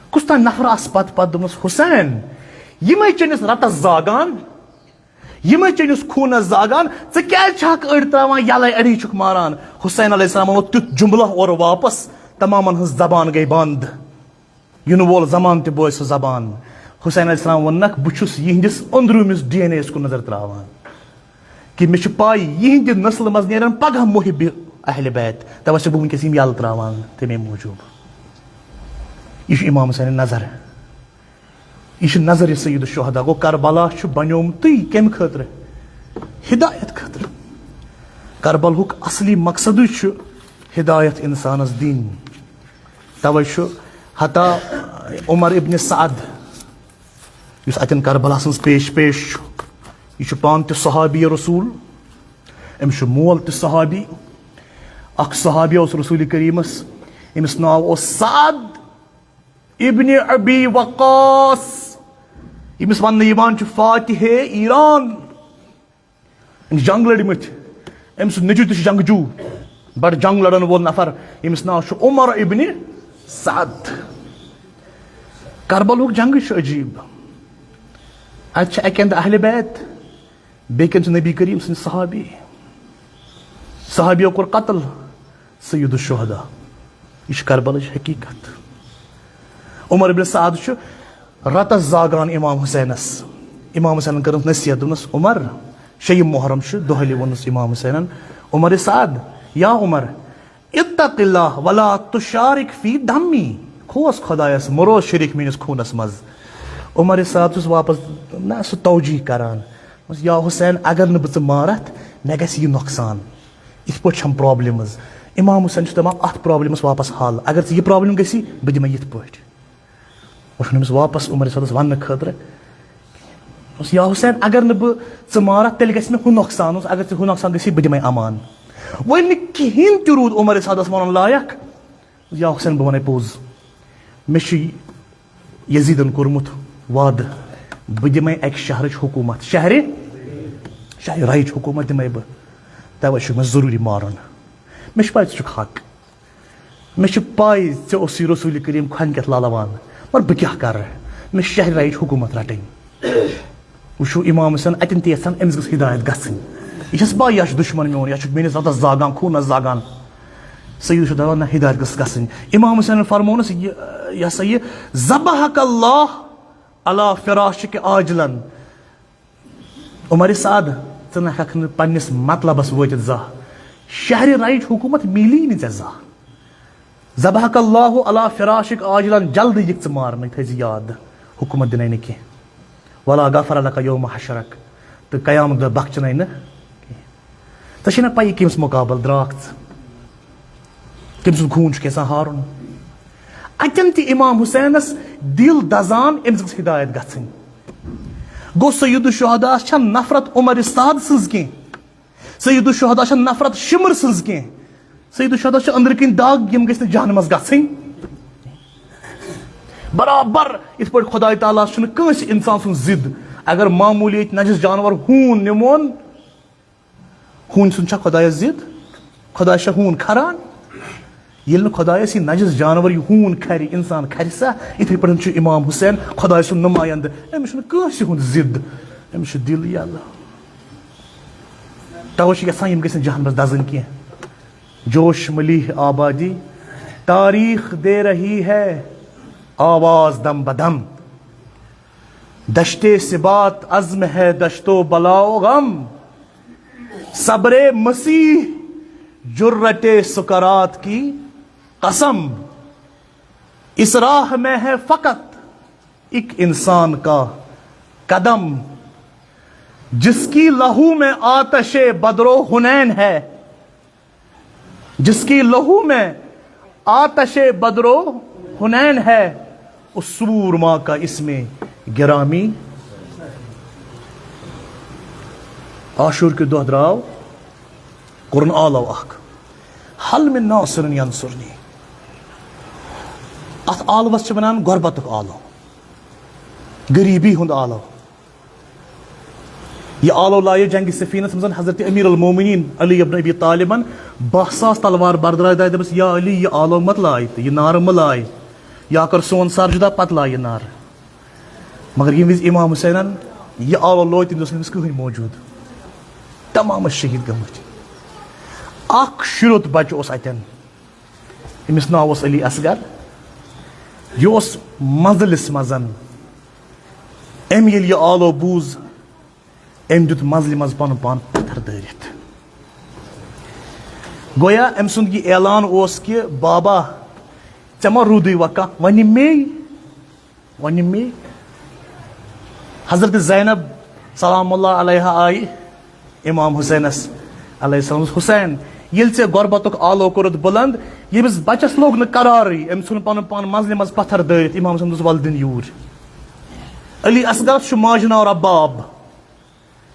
کُس تام نفر آس پتہٕ پتہٕ دوٚپنس، "حسین، یِمے چٲنِس رتس زاگان، یِمے چٲنِس خوٗنس زاگان، ژٕ کیازِ چھکھ أڑۍ تراوان یلے، اڑی چھُکھ ماران؟" حسین علیہ السلام ووٚن تیُتھ جملہ اورٕ واپس، تمامن ہٕنٛز زبان گٔے بند۔ یِنہٕ وول زمان تہِ بوزِ سُہ زبان۔ حسین علیہ السلام ووٚننکھ، "بہٕ چھُس یِہنٛدِس أنٛدروٗنِس ڈی این اے یس کُن نظر تراوان۔" کہِ مےٚ چھِ پَے، یِہِنٛدِ نسلہِ منٛز نیرَن پگاہ محبِ اہلِ بیت، تَوَے چھُس بہٕ وٕنکیٚس یِم یَلہٕ ترٛاوان تَمے موٗجوٗب۔ یہِ چھُ امام حسینٕنۍ نظر۔ یہِ چھِ نظرِ سید الشہداء۔ گوٚو کربلا چھُ بنیومتُے کَمہِ خٲطرٕ؟ ہدایت خٲطرٕ۔ کربلہُک اصلی مقصدٕے چھُ ہدایت اِنسانَس دِنۍ۔ تَوَے چھُ حتی عمر ابن سعد یُس اتٮ۪ن کربلا سٕنٛز پیش پیش چھُ، یہِ چھُ پانہٕ تہِ صحابی رسول، أمِس چھُ مول تہِ صحابی۔ اکھ صحابی اوس رسول کریمس، أمِس ناو اوس سعد ابن ابی وقاص، ییٚمِس وننہٕ یِوان چھُ فاتح ایران۔ أمۍ جنگ لٔڑمٕتۍ۔ أمۍ سُنٛد نیٚچوٗ تہِ چھُ جنگجوٗ، بڑٕ جنگ لڑن وول نفر، ییٚمِس ناو چھُ عمر ابن سعد۔ کربلہُک جنگٕے چھُ عجیٖب۔ اتہِ چھِ اکہِ اندٕ اہلِ بیت، بیٚیہِ کِنۍ چھِ نبی کریم سٕنٛدۍ صحابی۔ صحابیو کوٚر قتل سید الشہداء۔ یہِ چھِ کربلٕچ حقیٖقت۔ عمر ابن سعد چھُ رتس زاگان امام حسینس۔ امام حسینن کٔرٕنس نصیحت، دوٚپنس، "عمر، شیٚیِم محرم چھُ، دۄہلہِ ووٚنُس امام حسینن، عمر سعد، یا عمر، اتق اللہ ولا تشارک فی دمی، کھوژ خۄدایس، مہ روز شریک میٲنِس خوٗنس منٛز۔" عمر سعد چھُس واپس نہ سُہ توجیہ کران، دوٚپمس، "یا حسین، اگر نہٕ بہٕ ژٕ مارتھ، مےٚ گژھِ یہِ نۄقصان، یِتھ پٲٹھۍ چھم پرابلمز۔" امام حسین چھُ دپان، "اتھ پرابلمس واپس حل، اگر ژٕ یہِ پرابلم گژھی، بہٕ دِمے یِتھ پٲٹھۍ۔" وۄنۍ چھُنہٕ أمِس واپس عمر سعدس وننہٕ خٲطرٕ۔ دوٚپمس، "یا حسین، اگر نہٕ بہٕ ژٕ مارکھ، تیٚلہِ گژھِ مےٚ ہُہ نۄقصان۔ اگر ژےٚ ہُہ نۄقصان گژھی، بہٕ دِمے امان۔" وۄنۍ نہٕ کِہینۍ تہِ روٗد عمر سعدس ونُن لایق۔ "یا حسین، بہٕ ونے پوٚز، مےٚ چھُ یزیدن کوٚرمُت وعدٕ، بہٕ دِمے اکہِ شہرٕچ حکوٗمت، شہرِ، شہرِ رایِچ حکوٗمت دِمے بہٕ۔ توے چھُ مےٚ ضروٗری مارُن۔ مےٚ چھُ پَے ژٕ چھُکھ حق۔" مےٚ چھِ پَے ژےٚ اوسُے رسول کریم کھۄنہِ کٮ۪تھ لالوان، مگر بہٕ کیٛاہ کَرٕ؟ مےٚ چھِ شہرِ رایِچ حکوٗمت رَٹٕنۍ۔ وٕچھِو، امام حسین اَتٮ۪ن تہِ یَژھان أمِس گٔژھ ہدایت گژھٕنۍ۔ یہِ چھَس پَے، یہِ چھُ دُشمن میون، یہِ چھُ میٲنِس رۄبَس زاگان، خوٗنَس زاگان۔ سید چھُ دَپان، نہ، ہدایت گٔژھ گژھٕنۍ۔ امام حسینن فرمونَس، یہِ، یہِ ہسا یہِ، "ذبحک اللہ علی فراشک عاجلن۔" عمر سعد، ژٕ نہ ہٮ۪کھ نہٕ پننِس مطلبس وٲتِتھ زانٛہہ۔ شہرِ رایِچ حکوٗمت میلی نہٕ ژےٚ زانٛہہ۔ "ذبحک اللہ علی فراشک عاجلن"، جلدی یِکھ ژٕ مارنہٕ، تھٲیزِ یاد، حکوٗمت دِنے نہٕ کینٛہہ۔ "ولا غفر لک یوم حشرک"، تہٕ قیامت دۄہ بخچنے نہٕ کینٛہہ۔ ژےٚ چھے نہ پَیی کٔمِس مُقابل درٛاکھ ژٕ؟ کٔمۍ سُنٛد خوٗن چھُکھ یَژھان ہارُن؟ اَتٮ۪ن تہِ امام حسینس دِل دزان، أمِس گٔژھ ہدایت گژھٕنۍ۔ گوٚو، سید الشہداہس چھَنہٕ نفرت عمر سعد سٕنٛز کینٛہہ، سید الشہدا چھَنہٕ نفرت شمر سٕنٛز کینٛہہ۔ سید الشہدا چھِ أنٛدرٕ کِنۍ داغ، یِم گٔژھۍ نہٕ جہنمس گژھٕنۍ۔ برابر یِتھ پٲٹھۍ خداے تعالیٰ ہس چھُنہٕ کٲنٛسہِ انسان سُنٛد ضد۔ اگر معموٗلی أکۍ نجس جانور ہوٗن نِمون، ہوٗنۍ سُنٛد چھا خۄدایَس ضد؟ خۄدایَس چھا ہوٗن کھران؟ ییٚلہِ نہٕ خۄدایَس یہِ نجس جانور، یہِ ہوٗن کھرِ، اِنسان کھرِ سا، یِتھَے پٲٹھۍ چھُ امام حسین خۄداے سُنٛد نُمایندٕ۔ أمِس چھُنہٕ کٲنٛسہِ ہُنٛد ضد، أمِس چھُ دِل یَلہٕ۔ تَوَے چھُ یَژھان یِم گٔژھۍ نہٕ جہنمَس دَزٕنۍ کینٛہہ۔ جوش ملیح آبادی تاریخ دے رہی ہے آواز دم بدم۔ دشت سبات عزم ہے دشت و بلا و غم۔ صبر مسیح جرت سکرات کی قسم۔ اس راہ میں ہے فقط ایک انسان کا قدم، جس کی لہو میں آتش بدر و حنین ہے، جس کی لہو میں آتش بدر و حنین ہے، اس سورما کا اس میں گرامی۔ عاشور کہِ دۄہ درٛاو، کوٚرُن آلو اکھ، "حل من ناصر ینصرنی"۔ اتھ آلوس چھِ ونان غربتُک آلو، غریبی ہُنٛد آلو۔ یہِ آلو لایو جنگِ صفینس منٛز حضرت امیر المومنین علی ابن ابی طالبن۔ باہ ساس تلوار بردراے دایہِ، دوٚپُس، "یا علی، یہِ آلو مت لاے تہٕ یہِ نارٕ مہ لاے، یا کر سون سر جدا، پتہٕ لاے یہِ نارٕ۔" مگر ییٚمہِ وِزِ امام حسینن یہِ آلو لوے، تٔمۍ اوس نہٕ أمِس کٕہٕنۍ موجود، تمام ٲسۍ شہید گٔمٕتۍ۔ اکھ شُریوٚت بچہٕ اوس اتٮ۪ن، أمِس ناو اوس علی اصغر۔ یہِ اوس منزلس منٛز۔ أمۍ ییٚلہِ یہِ آلو بوٗز، أمۍ دیُت منزلہِ منٛز پنُن پان پتھر دٲرِتھ۔ گویا أمۍ سُنٛد یہِ اعلان اوس کہِ، "بابا، ژےٚ ما روٗدُے وۄنۍ کانٛہہ، وۄنۍ یِم مے، وۄنۍ یِم مے؟" حضرت زینب سلام اللہ علیہا آیہِ امام حسینس علیہ السلام، "حسین، ییٚلہِ ژےٚ غربتُک آلو کوٚرُتھ بلند، ییٚمِس بچس لوٚگ نہٕ قرارٕے، أمۍ ژھُن پنُن پان منزلہِ منٛز پتھر دٲرِتھ"، امام حسین دوٚپُس، "ولہٕ دِن یوٗرۍ۔" علی اصغرس چھُ ماجہِ ناو رباب،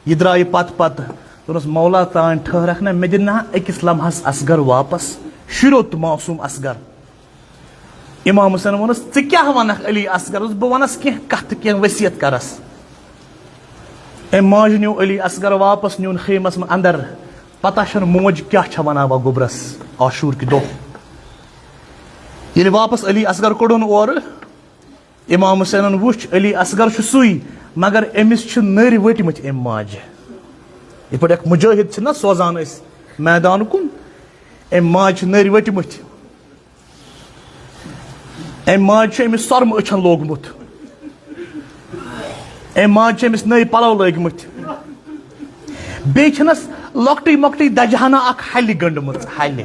یہِ درٛایہِ پتہٕ پتہٕ، دوٚپنس، "مولا، تام ٹھٔہرکھ نا، مےٚ دِ نا أکِس لمحس اصغر واپس، شُریوٚت معصوم اصغر۔" امام حسین ووٚنُس، "ژٕ کیٛاہ ونکھ علی اصغرس؟ بہٕ ونس کینٛہہ کتھٕ، کینٛہہ وصیت کرس۔" أمۍ ماجہِ نیوٗ علی اصغر واپس، نیوٗن خیمس منٛز اندر۔ پتہ چھنہٕ موج کیٛاہ چھےٚ ونان وۄنۍ گوٚبرس عاشور کہِ دۄہ۔ ییٚلہِ واپس علی اصغر کوٚڑُن اورٕ، امام حسینن وُچھ، علی اصغر چھُ سُے، مگر أمِس چھِ نٔرۍ ؤٹۍ مٕتۍ أمۍ ماجہِ۔ یِتھ پٲٹھۍ اکھ مُجٲہِد چھِنہ سوزان أسۍ میدان کُن، أمۍ ماجہِ چھِ نٔرۍ ؤٹۍ مٕتۍ۔ أمۍ ماجہِ چھُ أمِس سۄرمہٕ أچھن لوگمُت۔ أمۍ ماجہِ چھِ أمِس نٔے پَلو لٲگۍ مٕتۍ۔ بیٚیہِ چھَنَس لۄکٹٕے مۄکٹٕے دَجہِ ہنا اَکھ ہَلہِ گٔنٛڈمٕژ، ہَلہِ۔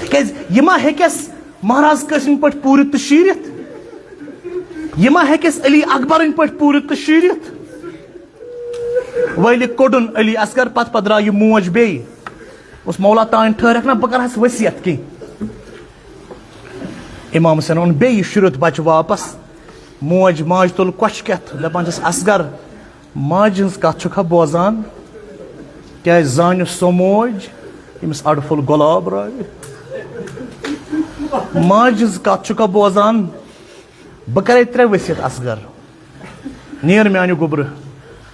کیٛازِ یہِ ما ہیٚکٮ۪س مہراز قٲسِم پٲٹھۍ پوٗرِتھ تہٕ شیٖرِتھ؟ یہِ ما ہیٚکٮ۪س علی اکبرٕنۍ پٲٹھۍ پوٗرِتھ تہٕ شیٖرِتھ؟ وٲلِکھ کوٚڑُن علی اصغر، پتہٕ پتہٕ درٛاو یہِ موج بیٚیہِ۔ اوس مولا تانۍ ٹھٔہرکھ نہ، بہٕ کرٕ ہس وصیت کینٛہہ۔ امام حسین اوٚن بیٚیہِ یہِ شُریُت بچہٕ واپس۔ موج، ماجہِ تُل کۄچھِ کٮ۪تھ، دپان چھس، "اصغر، ماجہِ ہٕنٛز کتھ چھُکھا بوزان؟ کیازِ زانہِ سۄ موج، ییٚمِس اڈٕ پھوٚل گۄلاب راوِ؟ ماجہِ ہٕنٛز کتھ چھُکھا بوزان؟ بہٕ کرے ترٛےٚ وصیت اصغر۔" نیر میانہِ گوٚبرٕ۔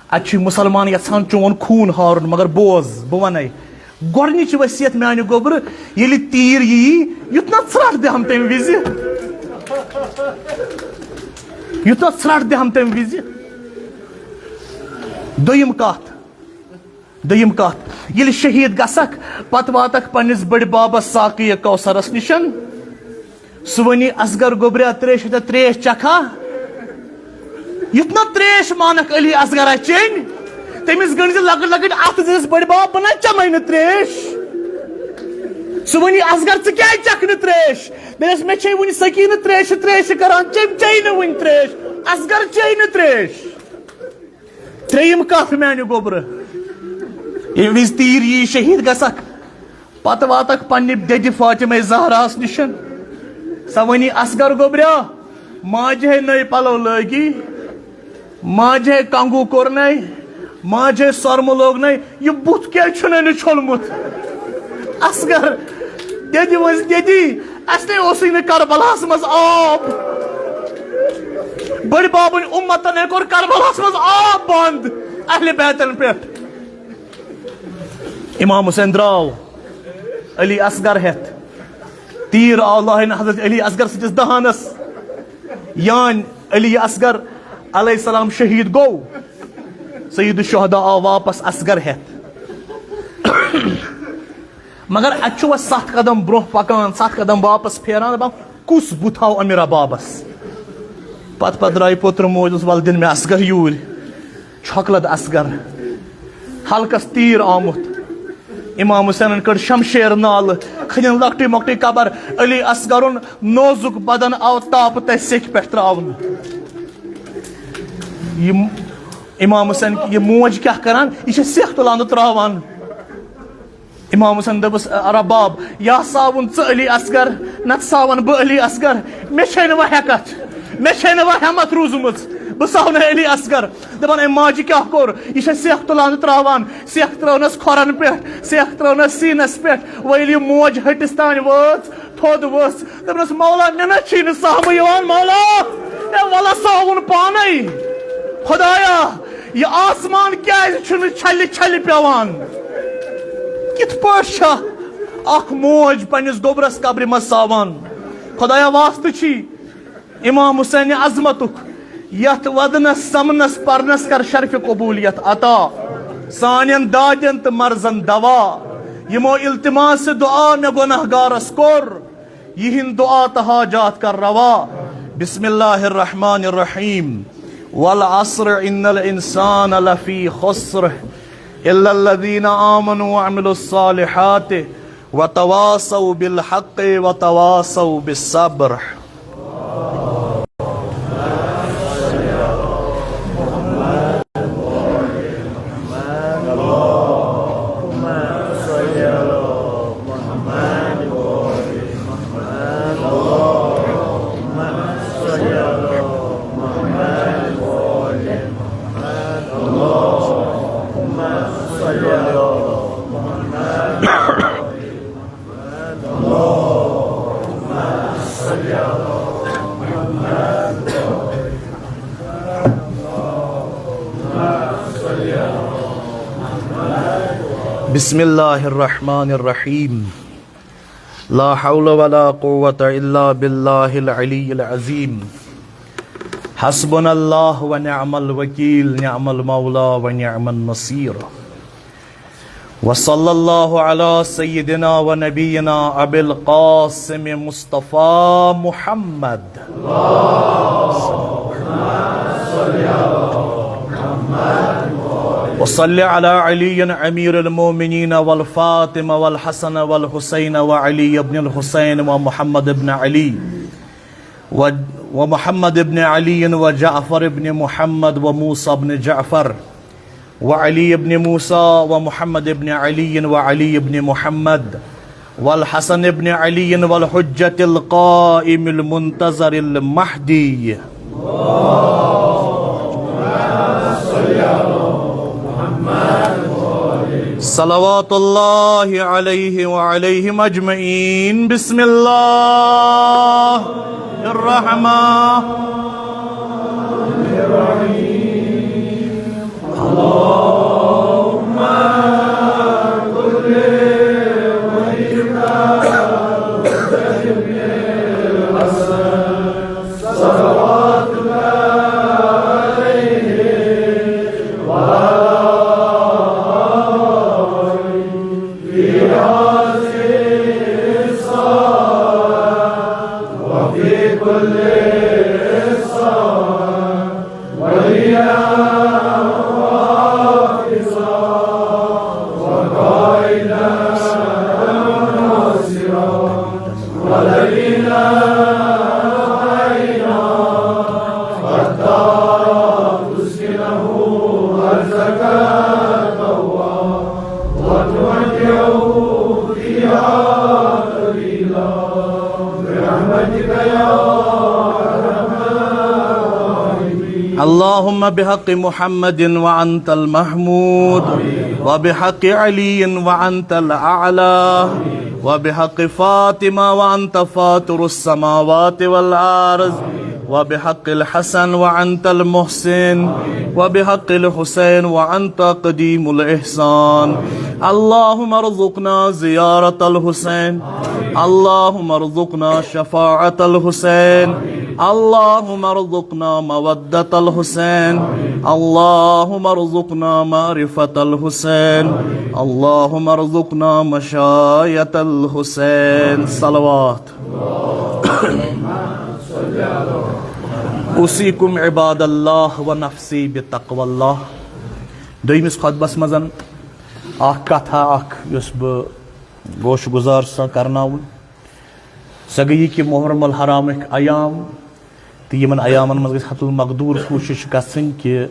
اتہِ چھُے مُسلمان یژھان چون خوٗن ہارُن، مگر بوز، بہٕ ونے۔ گۄڈٕنِچ وصیت میانہِ گوٚبرٕ، ییٚلہِ تیٖر یِیی، یُتھ نہ ژھرٹھ دِہم تمہِ وِزِ۔ یُتھ نہ ژھرٹھ دِہم تمہِ وِزِ۔ دوٚیِم کتھ، دوٚیِم کتھ، ییٚلہِ شہیٖد گژھکھ، پتہٕ واتکھ پننِس بٔڈِ بابس ساقی کوثرس نِشن۔ سُہ ونی، "اصغر گوٚبریا، تریش ہیٚتیا، تریش چکھا؟" یُتھ نہ تریش مانکھ علی اصغرا چیٚنۍ، تٔمِس گٔنڈۍ زِ لۄکٕٹۍ لۄکٕٹۍ اتھٕ زِ، "بٔڈِ بب، بہٕ نہ چمے نہٕ تریش۔" سُہ ونی، "اصغر، ژٕ کیازِ چکھ نہٕ تریش؟" دپس، "مےٚ چھے وُنہِ سکیٖنہٕ تریشہِ تریشہِ کران، چیٚمۍ چیٚیہِ نہٕ وُنہِ تریش۔ اصغر چیٚیہِ نہٕ تریش۔" ترٛیٚیِم کتھ میانہِ گوٚبرٕ، ییٚمہِ وِزِ تیٖر یی شہیٖد گژھکھ، پتہٕ واتکھ پننہِ دٮ۪دِ فاطمہ زہراہس نِشن۔ سۄ ونی، "اصغر گوٚبریا، ماجہِ ہے نٔے پلو لٲگی، ماجہِ ہے کنگو کوٚرنے، ماجہِ ہے سۄرمہٕ لوگنے، یہِ بُتھ کیازِ چھُنہٕ نہٕ چھوٚلمُت؟" اصغر، دٮ۪دِ ؤنۍ، "دٮ۪دی، اَسہِ نے اوسُے نہٕ کربلاہس منٛز آب۔ بٔڈۍ بابٕنۍ اُمتن ہے کوٚر کربلاہس منٛز آب بنٛد اہلِ بیتن پٮ۪ٹھ۔" امام حسین درٛاو علی اصغر ہٮ۪تھ۔ تیٖر آو لاینہٕ حضرت علی اصغر سٕنٛدِس دہانس۔ یانۍ علی اصغر علیہ السلام شہیٖد گوٚو۔ سید الشہداء آو واپس اصغر ہٮ۪تھ۔ مگر اتہِ چھُ وۄنۍ ستھ قدم برونٛہہ پکان، ستھ قدم واپس پھیران، دپان، "کُس بُتھ ہاو امہِ ربابس؟" پتہٕ پتہٕ درٛاے پوٚتُر موج، دوٚپُس، "ولہٕ دِن مےٚ اصغر یوٗرۍ۔" چھۄکلد اصغر، حلقس تیٖر آمُت۔ امام حسینن کٔڑ شمشیر نالہٕ، کھٔنِن لۄکٹٕے مۄکٹٕے قبر۔ علی اصغرُن نوزُک بدن آو تاپہٕ تتہِ سیٚکہِ پٮ۪ٹھ تراونہٕ۔ یِم امام حسین، یہِ موج کیٛاہ کران؟ یہِ چھےٚ سیٚکھ تُلان تہٕ تراوان۔ امام حسین دوٚپُس، "رباب، یا ساوُن ژٕ علی اصغر، نتہٕ ساون بہٕ علی اصغر۔ مےٚ چھے نہٕ وۄنۍ ہٮ۪کتھ، مےٚ چھے نہٕ وۄنۍ ہٮ۪متھ روٗزمٕژ، بہٕ ساونَے علی اصغر۔" دپان، أمۍ ماجہِ کیٛاہ کوٚر؟ یہِ چھےٚ سیٚکھ تُلان تہٕ تراوان، سیٚکھ ترٲونس کھۄرن پٮ۪ٹھ، سیٚکھ ترٲونس سیٖنس پٮ۪ٹھ۔ وۄنۍ ییٚلہِ یہِ موج ہٹِس تام وٲژ، تھوٚد ؤژھ، دوٚپنس، "مولا، مےٚ نہ چھی نہٕ سہمٕے یِوان، مولا، مےٚ وَلہ ساوُن پانے۔ خۄدایا، یہِ آسمان کیازِ چھُنہٕ چھلہِ چھلہِ پٮ۪وان؟ کِتھ پٲٹھۍ چھےٚ اکھ موج پننِس گوٚبرس قبرِ منٛز ساوان؟ خۄدایا، واسطہٕ چھی امام حسین عظمتُک، یتھ ودنس سمنس پرنس کر شرفِ قبولیت عطا۔ سانٮ۪ن دادٮ۪ن تہٕ مرضن دوا، یِمو التماس دعا مےٚ گۄناہ گارس کوٚر، یِہِنٛد دعا تہٕ حاجات کر روا۔ بسم اللہ الرحمن الرحیم۔ والعصر ان الانسان لفی خسر الا الذین آمنوا وعملوا الصالحات وتواصوا بالحق وتواصوا بالصبر۔ بسم اللہ الرحمن الرحیم۔ لا حول ولا قوة الا باللہ العلی العظیم۔ حسبنا اللہ ونعم الوکیل، نعم المولا ونعم النصیر۔ وصلی اللہ علی سیدنا و نبینا ابی القاسم مصطفی محمد۔ وصل على علي أمير المؤمنين والفاطمة والحسن والحسين وعلي بن الحسين ومحمد بن علي و-، ومحمد بن علي وجعفر بن محمد وموسى بن جعفر وعلي بن موسى ومحمد بن علي وعلي بن محمد والحسن بن علي والحجة القائم المنتظر المهدي. صلوات الله عليه وعليهم أجمعين. بسم الله الرحمن الرحيم. اللهم كن لوليك الحسن صلواتك عليه وعلى آله في هذه الساعة وفي كل ساعة وليا وحافظا وقائدا وناصرا ودليلا وعينا حتى تسكنه أرضك طوعا وتمتعه فيها قليلا برحمتك يا أرحم الراحمين. اللهم بحق محمد وأنت المحمود، وبحق علي وأنت الأعلى، وبحق فاطمة وأنت فاطر السماوات والأرض، وبحق الحسن وأنت المحسن، وبحق الحسين وأنت قديم الإحسان. اللهم ارزقنا زيارة الحسين. اللهم ارزقنا شفاعة الحسين. اللهم ارزقنا مودة الحسين. اللهم ارزقنا معرفة الحسين. اللهم ارزقنا مشاية الحسين. صلوات. أوصيكم عباد الله ونفسي بتقوى الله. دوٚیمِس خطبس منٛز اکھ کتھا اکھ یۄس بہٕ گوش گزار سان کرناوُن، سۄ گٔیہِ کہِ محرم الحرامٕکۍ ایام تہٕ یِمن ایامن منٛز گژھِ حتل مقدور کوٗشش گژھٕنۍ کہِ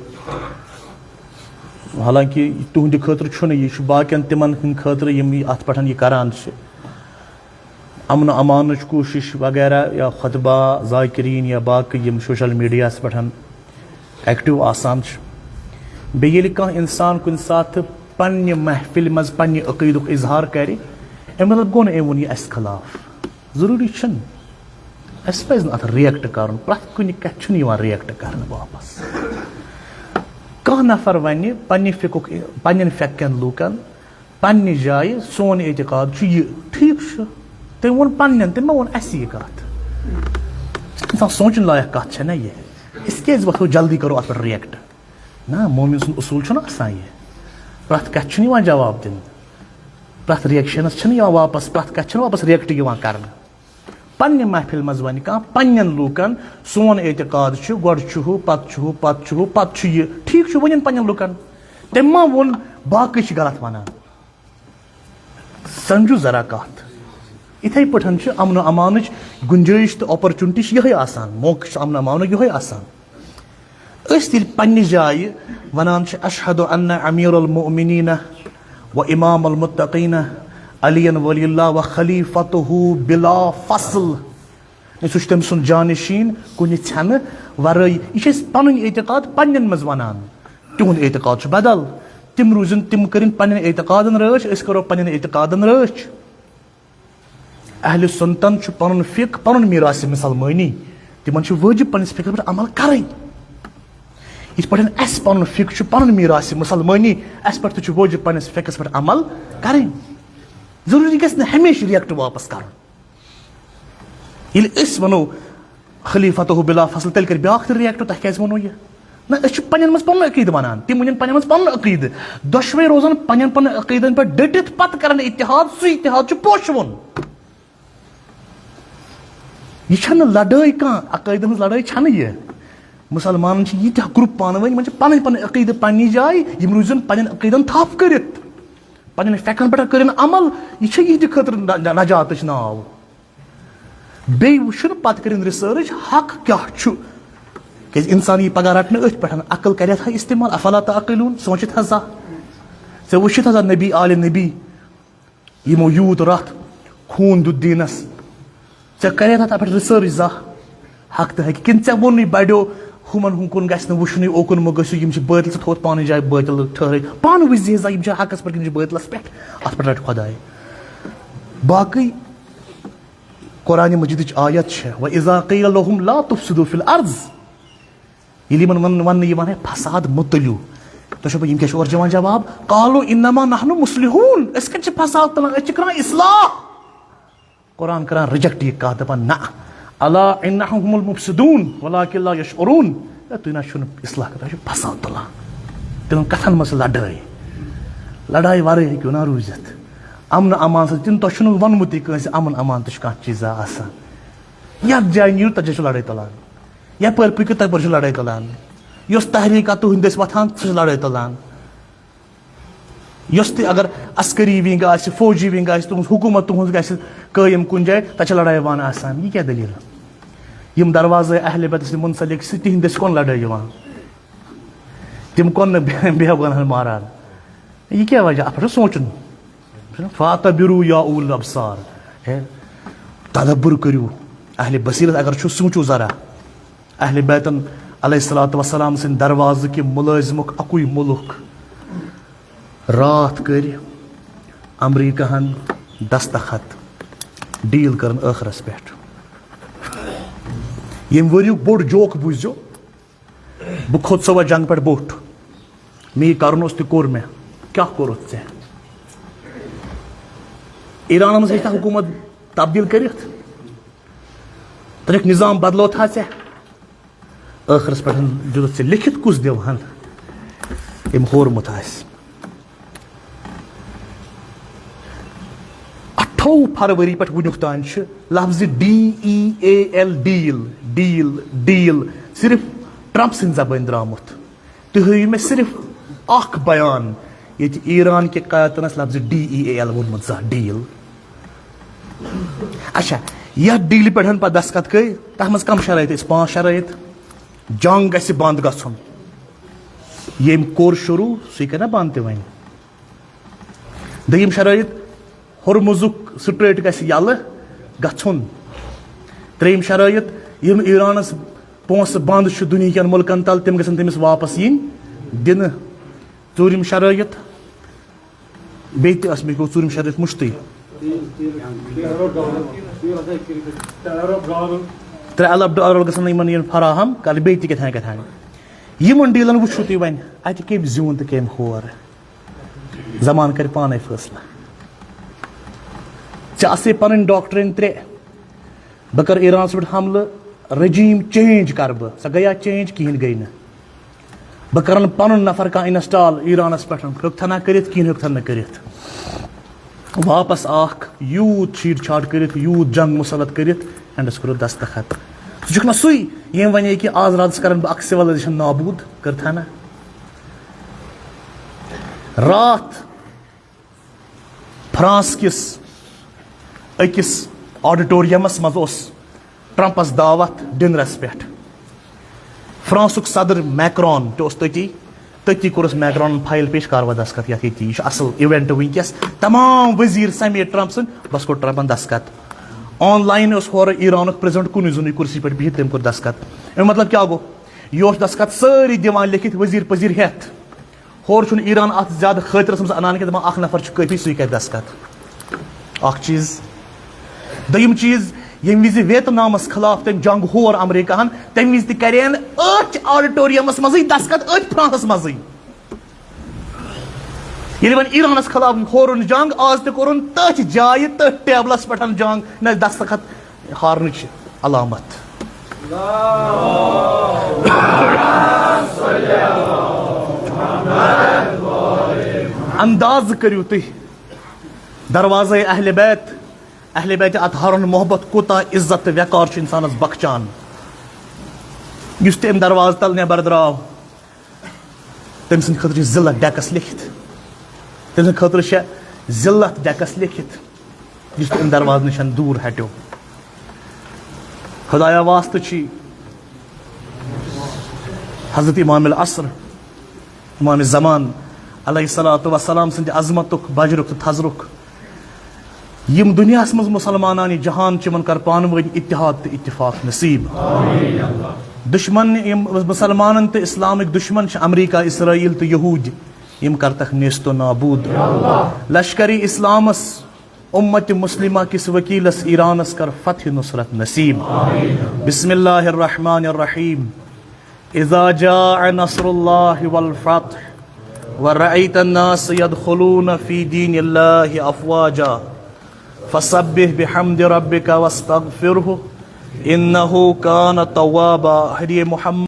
حالانکہ تُہنٛدِ خٲطرٕ چھُنہٕ، یہِ چھُ باقین تِمن ہٕنٛدِ خٲطرٕ یِم یہِ اتھ پٮ۪ٹھ یہِ کران چھِ۔ امن و امانٕچ کوٗشش وغیرہ یا خطبہ، ذاکرین یا باقٕے یِم سوشل میڈیاہس پٮ۪ٹھ ایکٹیو آسان چھِ۔ بیٚیہِ ییٚلہِ کانٛہہ انسان کُنہِ ساتہٕ پننہِ محفلہِ منٛز پننہِ عقیدُک اظہار کرِ، اَمہِ مطلب گوٚو نہٕ أمۍ ووٚن یہِ اسہِ خلاف۔ ضروٗری چھُنہٕ۔ اسہِ پزِ نہٕ اتھ ریئیکٹ کرُن۔ پرٛٮ۪تھ کُنہِ کتھِ چھُنہٕ یِوان ریئیکٹ کرنہٕ واپس۔ کانٛہہ نفر ونہِ پننہِ فقُک، پننٮ۪ن فقہٕ کٮ۪ن لوٗکن، پننہِ جایہِ سون اعتقاد چھُ یہِ، ٹھیٖک چھُ، تٔمۍ ووٚن پننٮ۪ن، تٔمۍ ما ووٚن اَسہِ یہِ کتھ؟ انسان سونچن لایق کتھ چھےٚ نا یہِ۔ أسۍ کیازِ وۄتھو جلدی کرو اتھ پٮ۪ٹھ ریئیکٹ؟ نہ، مومن سُنٛد اصوٗل چھُنہٕ آسان یہِ۔ پرٛٮ۪تھ کتھِ چھُنہٕ یِوان جواب دِنہٕ، پرٛٮ۪تھ ریئیکشنس چھِنہٕ یِوان واپس، پرٛٮ۪تھ کتھِ چھِنہٕ واپس ریئیکٹ یِوان کرنہٕ۔ پننہِ محفل منٛز ونہِ کانٛہہ پننٮ۪ن لوٗکن، سون اعتقاد چھُ، گۄڈٕ چھُ ہُہ، پتہٕ چھُ ہُہ، پتہٕ چھُ ہُہ، پتہٕ چھُ یہِ۔ ٹھیٖک چھُ، ؤنِن پننٮ۪ن لوٗکن۔ تٔمۍ ما ووٚن باقٕے چھِ غلط ونان؟ سمجھو ذرا کتھ۔ یِتھے پٲٹھۍ چھُ امن و امانٕچ گنجٲیش تہٕ اپرچونٹی چھِ یِہے آسان، موقعہٕ چھُ امن و امانُک یِہے آسان۔ أسۍ ییٚلہِ پننہِ جایہِ ونان چھِ، "اشہد ان امیر المؤمنین و امام المتقین علی ولی اللہ و خلیفتہ بلا فصل"، سُہ چھُ تٔمۍ سُنٛد جانشین کُنہِ ژھٮ۪نہٕ ورٲے۔ یہِ چھِ أسۍ پنٕنۍ اعتقاد پننٮ۪ن منٛز ونان۔ تِہُنٛد اعتقاد چھُ بدل۔ تِم روٗزِن، تِم کٔرِن پننٮ۪ن اعتقادن رٲچھ، أسۍ کرو پننٮ۪ن اعتقادن رٲچھ۔ اہل سنتن چھُ پنُن فقہ، پنُن میراث مسلمٲنی۔ تِمن چھُ وٲجب پننِس فقہس پٮ۪ٹھ عمل کرٕنۍ۔ یِتھ پٲٹھۍ اسہِ پنُن فقہ چھُ پنُن میراث مسلمٲنی، اسہِ پٮ۪ٹھ تہِ چھُ وٲجب پننِس فقہس پٮ۪ٹھ عمل کرٕنۍ۔ ضروٗری گژھِ نہٕ ہمیشہِ ریئیکٹ واپس کرُن۔ ییٚلہِ أسۍ ونو خلیفتہ بلا فصل، تیٚلہِ کرِ بیٛاکھ تہِ ریئیکٹ، "تۄہہِ کیازِ ووٚنوٕ یہِ؟" نہ، أسۍ چھِ پننٮ۪ن منٛز پنُن عقیدٕ ونان، تِم ؤنِن پننٮ۪ن منٛز پنُن عقیدٕ۔ دۄشوے روزن پننٮ۪ن پننٮ۪ن عقیدن پٮ۪ٹھ ڈٔٹِتھ، پتہٕ کرن اتحاد، سُہ اتحاد چھُ پوشہٕ وُن۔ یہِ چھنہٕ لڑٲے کانٛہہ، عقٲیدن ہٕنٛز لڑٲے چھنہٕ یہِ۔ مُسلمانن چھِ ییٖتیٛاہ گروپ پانہٕ ؤنۍ، یِمن چھِ پنٕنۍ پنٕنۍ عقیدٕ پننہِ جایہِ، یِم روٗزن پننٮ۪ن عقیدن تھپھ کٔرِتھ، پننٮ۪ن فکرن پٮ۪ٹھ کٔرِن عمل۔ یہِ چھِ یِہنٛدِ خٲطرٕ نہ-، نہ-، نجاتٕچ ناو۔ بیٚیہِ وٕچھُن پتہٕ کٔرِن ریسرچ حق کیٛاہ چھُ، کیٛازِ انسان یی پگاہ رٹنہٕ أتھۍ پٮ۪ٹھ، عقل کرِ اتھ استعمال، افلا تعقلون، سوٗنٛچِتھ حظ زانٛہہ۔ ژےٚ وٕچھِتھ حظ نبی آل نبی، یِمو یوٗت رَتھ خوٗن دیُت دیٖنَس، ژےٚ کَرے تَتھ پٮ۪ٹھ ریسرچ زانٛہہ؟ حق تہٕ حقیٖقت کِنہٕ ژےٚ ووٚنُے بَڑیو، ہُمَن ہُنٛد کُن گژھِ نہٕ وٕچھنُے، اوکُن مہٕ گٔژھِو، یِم چھِ بٲطلَس، ژٕ تھوٚوُتھ پانہٕ جایہِ بٲطل ٹھٔہرٲے، پانہٕ وٕچھ زِ زانٛہہ یِم چھِ حقَس پٮ۪ٹھ کِنہٕ یِم چھِ بٲطلَس پٮ۪ٹھ، اَتھ پٮ۪ٹھ رَٹہِ خۄداے۔ باقٕے قرآنِ مجیٖدٕچ آیت چھےٚ، "وَإِذَا قِيلَ لَهُمْ لَا تُفْسِدُوا فِي الْأَرْضِ"، ییٚلہِ یِمن وننہٕ، وننہٕ یِوان ہے فساد مہ تُلِو، تُہۍ چھِو پتہٕ یِم کیٛاہ چھِ اورٕ دِوان جواب؟ "قالوا إنما نحن مصلحون"، أسۍ کتہِ چھِ فساد تُلان، أسۍ چھِ کران اصلاح۔ قرآن کران ریجیکٹ یہِ کتھ، دپان نہ، "ألا إنهم هم المفسدون ولكن لا يشعرون"۔ ہے، تُہۍ نہ چھِو نہٕ اصلاح کران، تُہۍ چھِو فساد تُلان۔ تِمن کتھن منٛز چھِ لڑٲے، لڑایہِ ورٲے ہیٚکِو نہ روٗزِتھ۔ امن امان سۭتۍ تِم، تۄہہِ چھُو نہٕ ووٚنمُتٕے کٲنٛسہِ امن امان تہِ چھُ کانٛہہ چیٖزا آسان۔ یتھ جایہِ نیٖرِو، تتہِ چھِ لڑٲے تُلان۔ یپٲرۍ پٔکِو، تپٲرۍ چھِ لڑٲے تُلان۔ یۄس تحریٖک آ تُہنٛدِ دٔسۍ وۄتھان، سۄ چھِ لڑٲے تُلان۔ یۄس تہِ اگر عسکری ونگ آسہِ، فوجی ونگ آسہِ، تُہنٛز حکوٗمت تُہنٛز گژھِ قٲیِم کُنہِ جایہِ، تتہِ چھِ لڑٲے وان آسان۔ یہِ کیٛاہ دٔلیٖل؟ یِم دروازے اہل بیتس سۭتۍ منسلک چھِ، تِہنٛدِ دٔسۍ کۄن لڑٲے یِوان؟ تِم کۄن نہٕ بے-، بے افغانن ماران؟ یہِ کیٛاہ وجہ؟ اتھ پٮ۪ٹھ چھُ سونٛچُن۔ فاعتبروا یا اولي الابصار۔ ہے، تدبر کٔرِو۔ اہل بصیرت اگر چھُ، سونٛچِو ذرا۔ اہل بیتن علیہ الصلوۃ والسلام سٕنٛدِ دروازٕ کہِ مُلٲزمُک اَکُے مُلک راتھ کٔرۍ امریکہن دستخط، ڈیل کٔرٕن ٲخرس پٮ۪ٹھ۔ ییٚمہِ ؤریُک بوٚڑ جوک بوٗزِو، بہٕ کھوٚت سا وۄنۍ جنگ پٮ۪ٹھ بوٚٹھ، مےٚ یہِ کرُن اوس تہِ کوٚر مےٚ۔ کیٛاہ کوٚرُتھ ژےٚ؟ ایرانس منٛز ہیٚچھ نہ حکوٗمت تبدیل کٔرِتھ؟ تَتیُک نظام بدلو تھا ژےٚ؟ ٲخرس پٮ۪ٹھ دیُتُتھ ژےٚ لیکھِتھ کُس دِوہن أمۍ ہورمُت آسہِ؟ اَٹھووُہ فروری پٮ۪ٹھ وٕنیُک تام چھِ لفظ D E A L, deal, deal, deal, صرف ٹرمپ سٕنٛدِ زبٲنۍ درٛامُت۔ تُہۍ ہٲیِو مےٚ صرف اکھ بیان ییٚتہِ ایران کہِ قیادتن آسہِ لفظ ڈی ای اے ایل ووٚنمُت زانٛہہ، ڈیل۔ اچھا، یتھ ڈیلہِ پٮ۪ٹھ پتہٕ دستخط گٔے، تتھ منٛز کم شرٲیط ٲسۍ؟ پانٛژھ شرٲیط۔ جنگ گژھِ بند گژھُن، ییٚمۍ کوٚر شروع، سُے کرِ نا بند تہِ وۄنۍ۔ دوٚیِم شرٲیط، ہرمزُک سٹریٹ گژھِ یلہٕ گژھُن۔ ترٛیٚیِم شرٲیط، یِم ایرانس پونٛسہٕ بند چھِ دُنہِکٮ۪ن مُلکن تل، تِم گژھن تٔمِس واپس یِنۍ دِنہٕ۔ ژوٗرِم شرٲیط، بیٚیہِ تہِ ٲس مےٚ گوٚو ژوٗرِم شرٲیط مُشتٕے۔ ترٛےٚ الب ڈالر گژھن نہٕ یِمن یِن فراہم کرنہٕ، بیٚیہِ تہِ کیٛاہ تام کیٛاہ تام۔ یِمن ڈیلن وٕچھِو تُہۍ وۄنۍ، اتہِ کٔمۍ زیوٗن تہٕ کٔمۍ ہور۔ زمان کرِ پانے فٲصلہٕ۔ ژےٚ آسے پنٕنۍ ڈاکٹرین ترٛےٚ، بہٕ کرٕ ایرانس پٮ۪ٹھ حملہٕ، رجیٖم چینج کرٕ بہٕ۔ سۄ گٔیا چینج؟ کِہیٖنۍ گٔے نہٕ۔ بہٕ کرن پنُن نفر کانٛہہ انسٹال ایرانس پٮ۪ٹھ، ہیوٚکتھا نہ کٔرِتھ؟ کِہیٖنۍ ہیوٚکتھا نہٕ کٔرِتھ۔ واپس آکھ، یوٗت چھیڑ چھاڑ کٔرِتھ، یوٗت جنگ مسلط کٔرِتھ، اینڈس کوٚرُتھ دستخط۔ ژٕ چھُکھ نہ سُے ییٚمۍ ونے کہِ آز راتس کرن بہٕ اکھ سیولایزیشن نابوٗد، کٔرتھا نہ؟ راتھ فرانس کِس أکِس آڈیٹوریمس منٛز اوس ٹرمپس دعوت ڈنرس پٮ۪ٹھ۔ فرانسُک صدر میکرون تہِ اوس تٔتی۔ تٔتی کوٚرُس میکرونن فایل پیش، کروو دستخط یتھ ییٚتی۔ یہِ چھُ اصل ایونٹ وٕنکیٚس۔ تمام وزیر سمیت ٹرمپ سٕنٛدۍ، بس کوٚر ٹرمپن دستخط۔ آن لاین اوس ہورٕ ایرانُک پریزیڈنٹ کُنُے زوٚنُے کُرسی پٮ۪ٹھ بِہِتھ، تٔمۍ کوٚر دستخط۔ امیُک مطلب کیٛاہ گوٚو؟ یہِ اوس دستخط سٲری دِوان لیکھِتھ، وزیر پزیر ہٮ۪تھ۔ ہورٕ چھُنہٕ ایران اتھ زیادٕ خٲطرس منٛز انان کینٛہہ، دپان اکھ نفر چھُ کٲفی، سُے کرِ دستخط۔ اکھ چیٖز۔ دوٚیِم چیٖز، ییٚمہِ وِزِ ویتنامس خلاف تٔمۍ جنگ ہور امریکہن، تمہِ وِزِ تہِ کرین أتھۍ آڈیٹوریمس منٛزٕے دستخط، أتھۍ فرانسس منٛزٕے۔ ییٚلہِ وۄنۍ ایرانس خلاف ہورُن جنگ، آز تہِ کوٚرُن تٔتھۍ جایہِ، تٔتھۍ ٹیبلس پٮ۪ٹھ جنگ، نہ دستخط ہارنٕچ علامت۔ انداز کٔرِو تُہۍ، دروازے اہل بیت، اہل بیت اطہارن محبت کوٗتاہ عزت تہٕ وقار چھُ انسانس بخچان۔ یُس تہِ امہِ دروازٕ تل نٮ۪بر درٛاو، تٔمۍ سٕنٛدِ خٲطرٕ چھِ ذلت ڈیکس لیکھِتھ۔ تٔمۍ سٕنٛدِ خٲطرٕ چھےٚ ذلت ڈیکس لیکھِتھ، یُس تہِ امہِ دروازٕ نِش دوٗر ہٹیو۔ خدایا واسطہٕ چھی حضرت امام العصر، امام زمان علیہ الصلوۃ والسلام سٕنٛدِ عظمتُک، بجرُک تہٕ تھزرُک۔ یِم دُنیاہَس منٛز مُسلمانان جہان چھِ، یِمن کر پانہٕ ؤنۍ اتحاد تہٕ اتفاق نصیب۔ دشمن، یِم مُسلمانن تہٕ اسلامٕکۍ دشمن چھِ امریکہ، اسرائیل تہٕ یہوٗدۍ، یِم کرتکھ نیست و نابود۔ لشکر اسلامس، امت مسلمہ کِس وکیلس ایرانس کر فتح نصرت نصیب۔ بسم اللہ الرحمن الرحیم۔ اذا جاء نصر اللہ والفتح ورأيت الناس يدخلون في دين الله أفواجا فسبح بحمد ربك واستغفره إنه كان توابا۔ ہدی محمد۔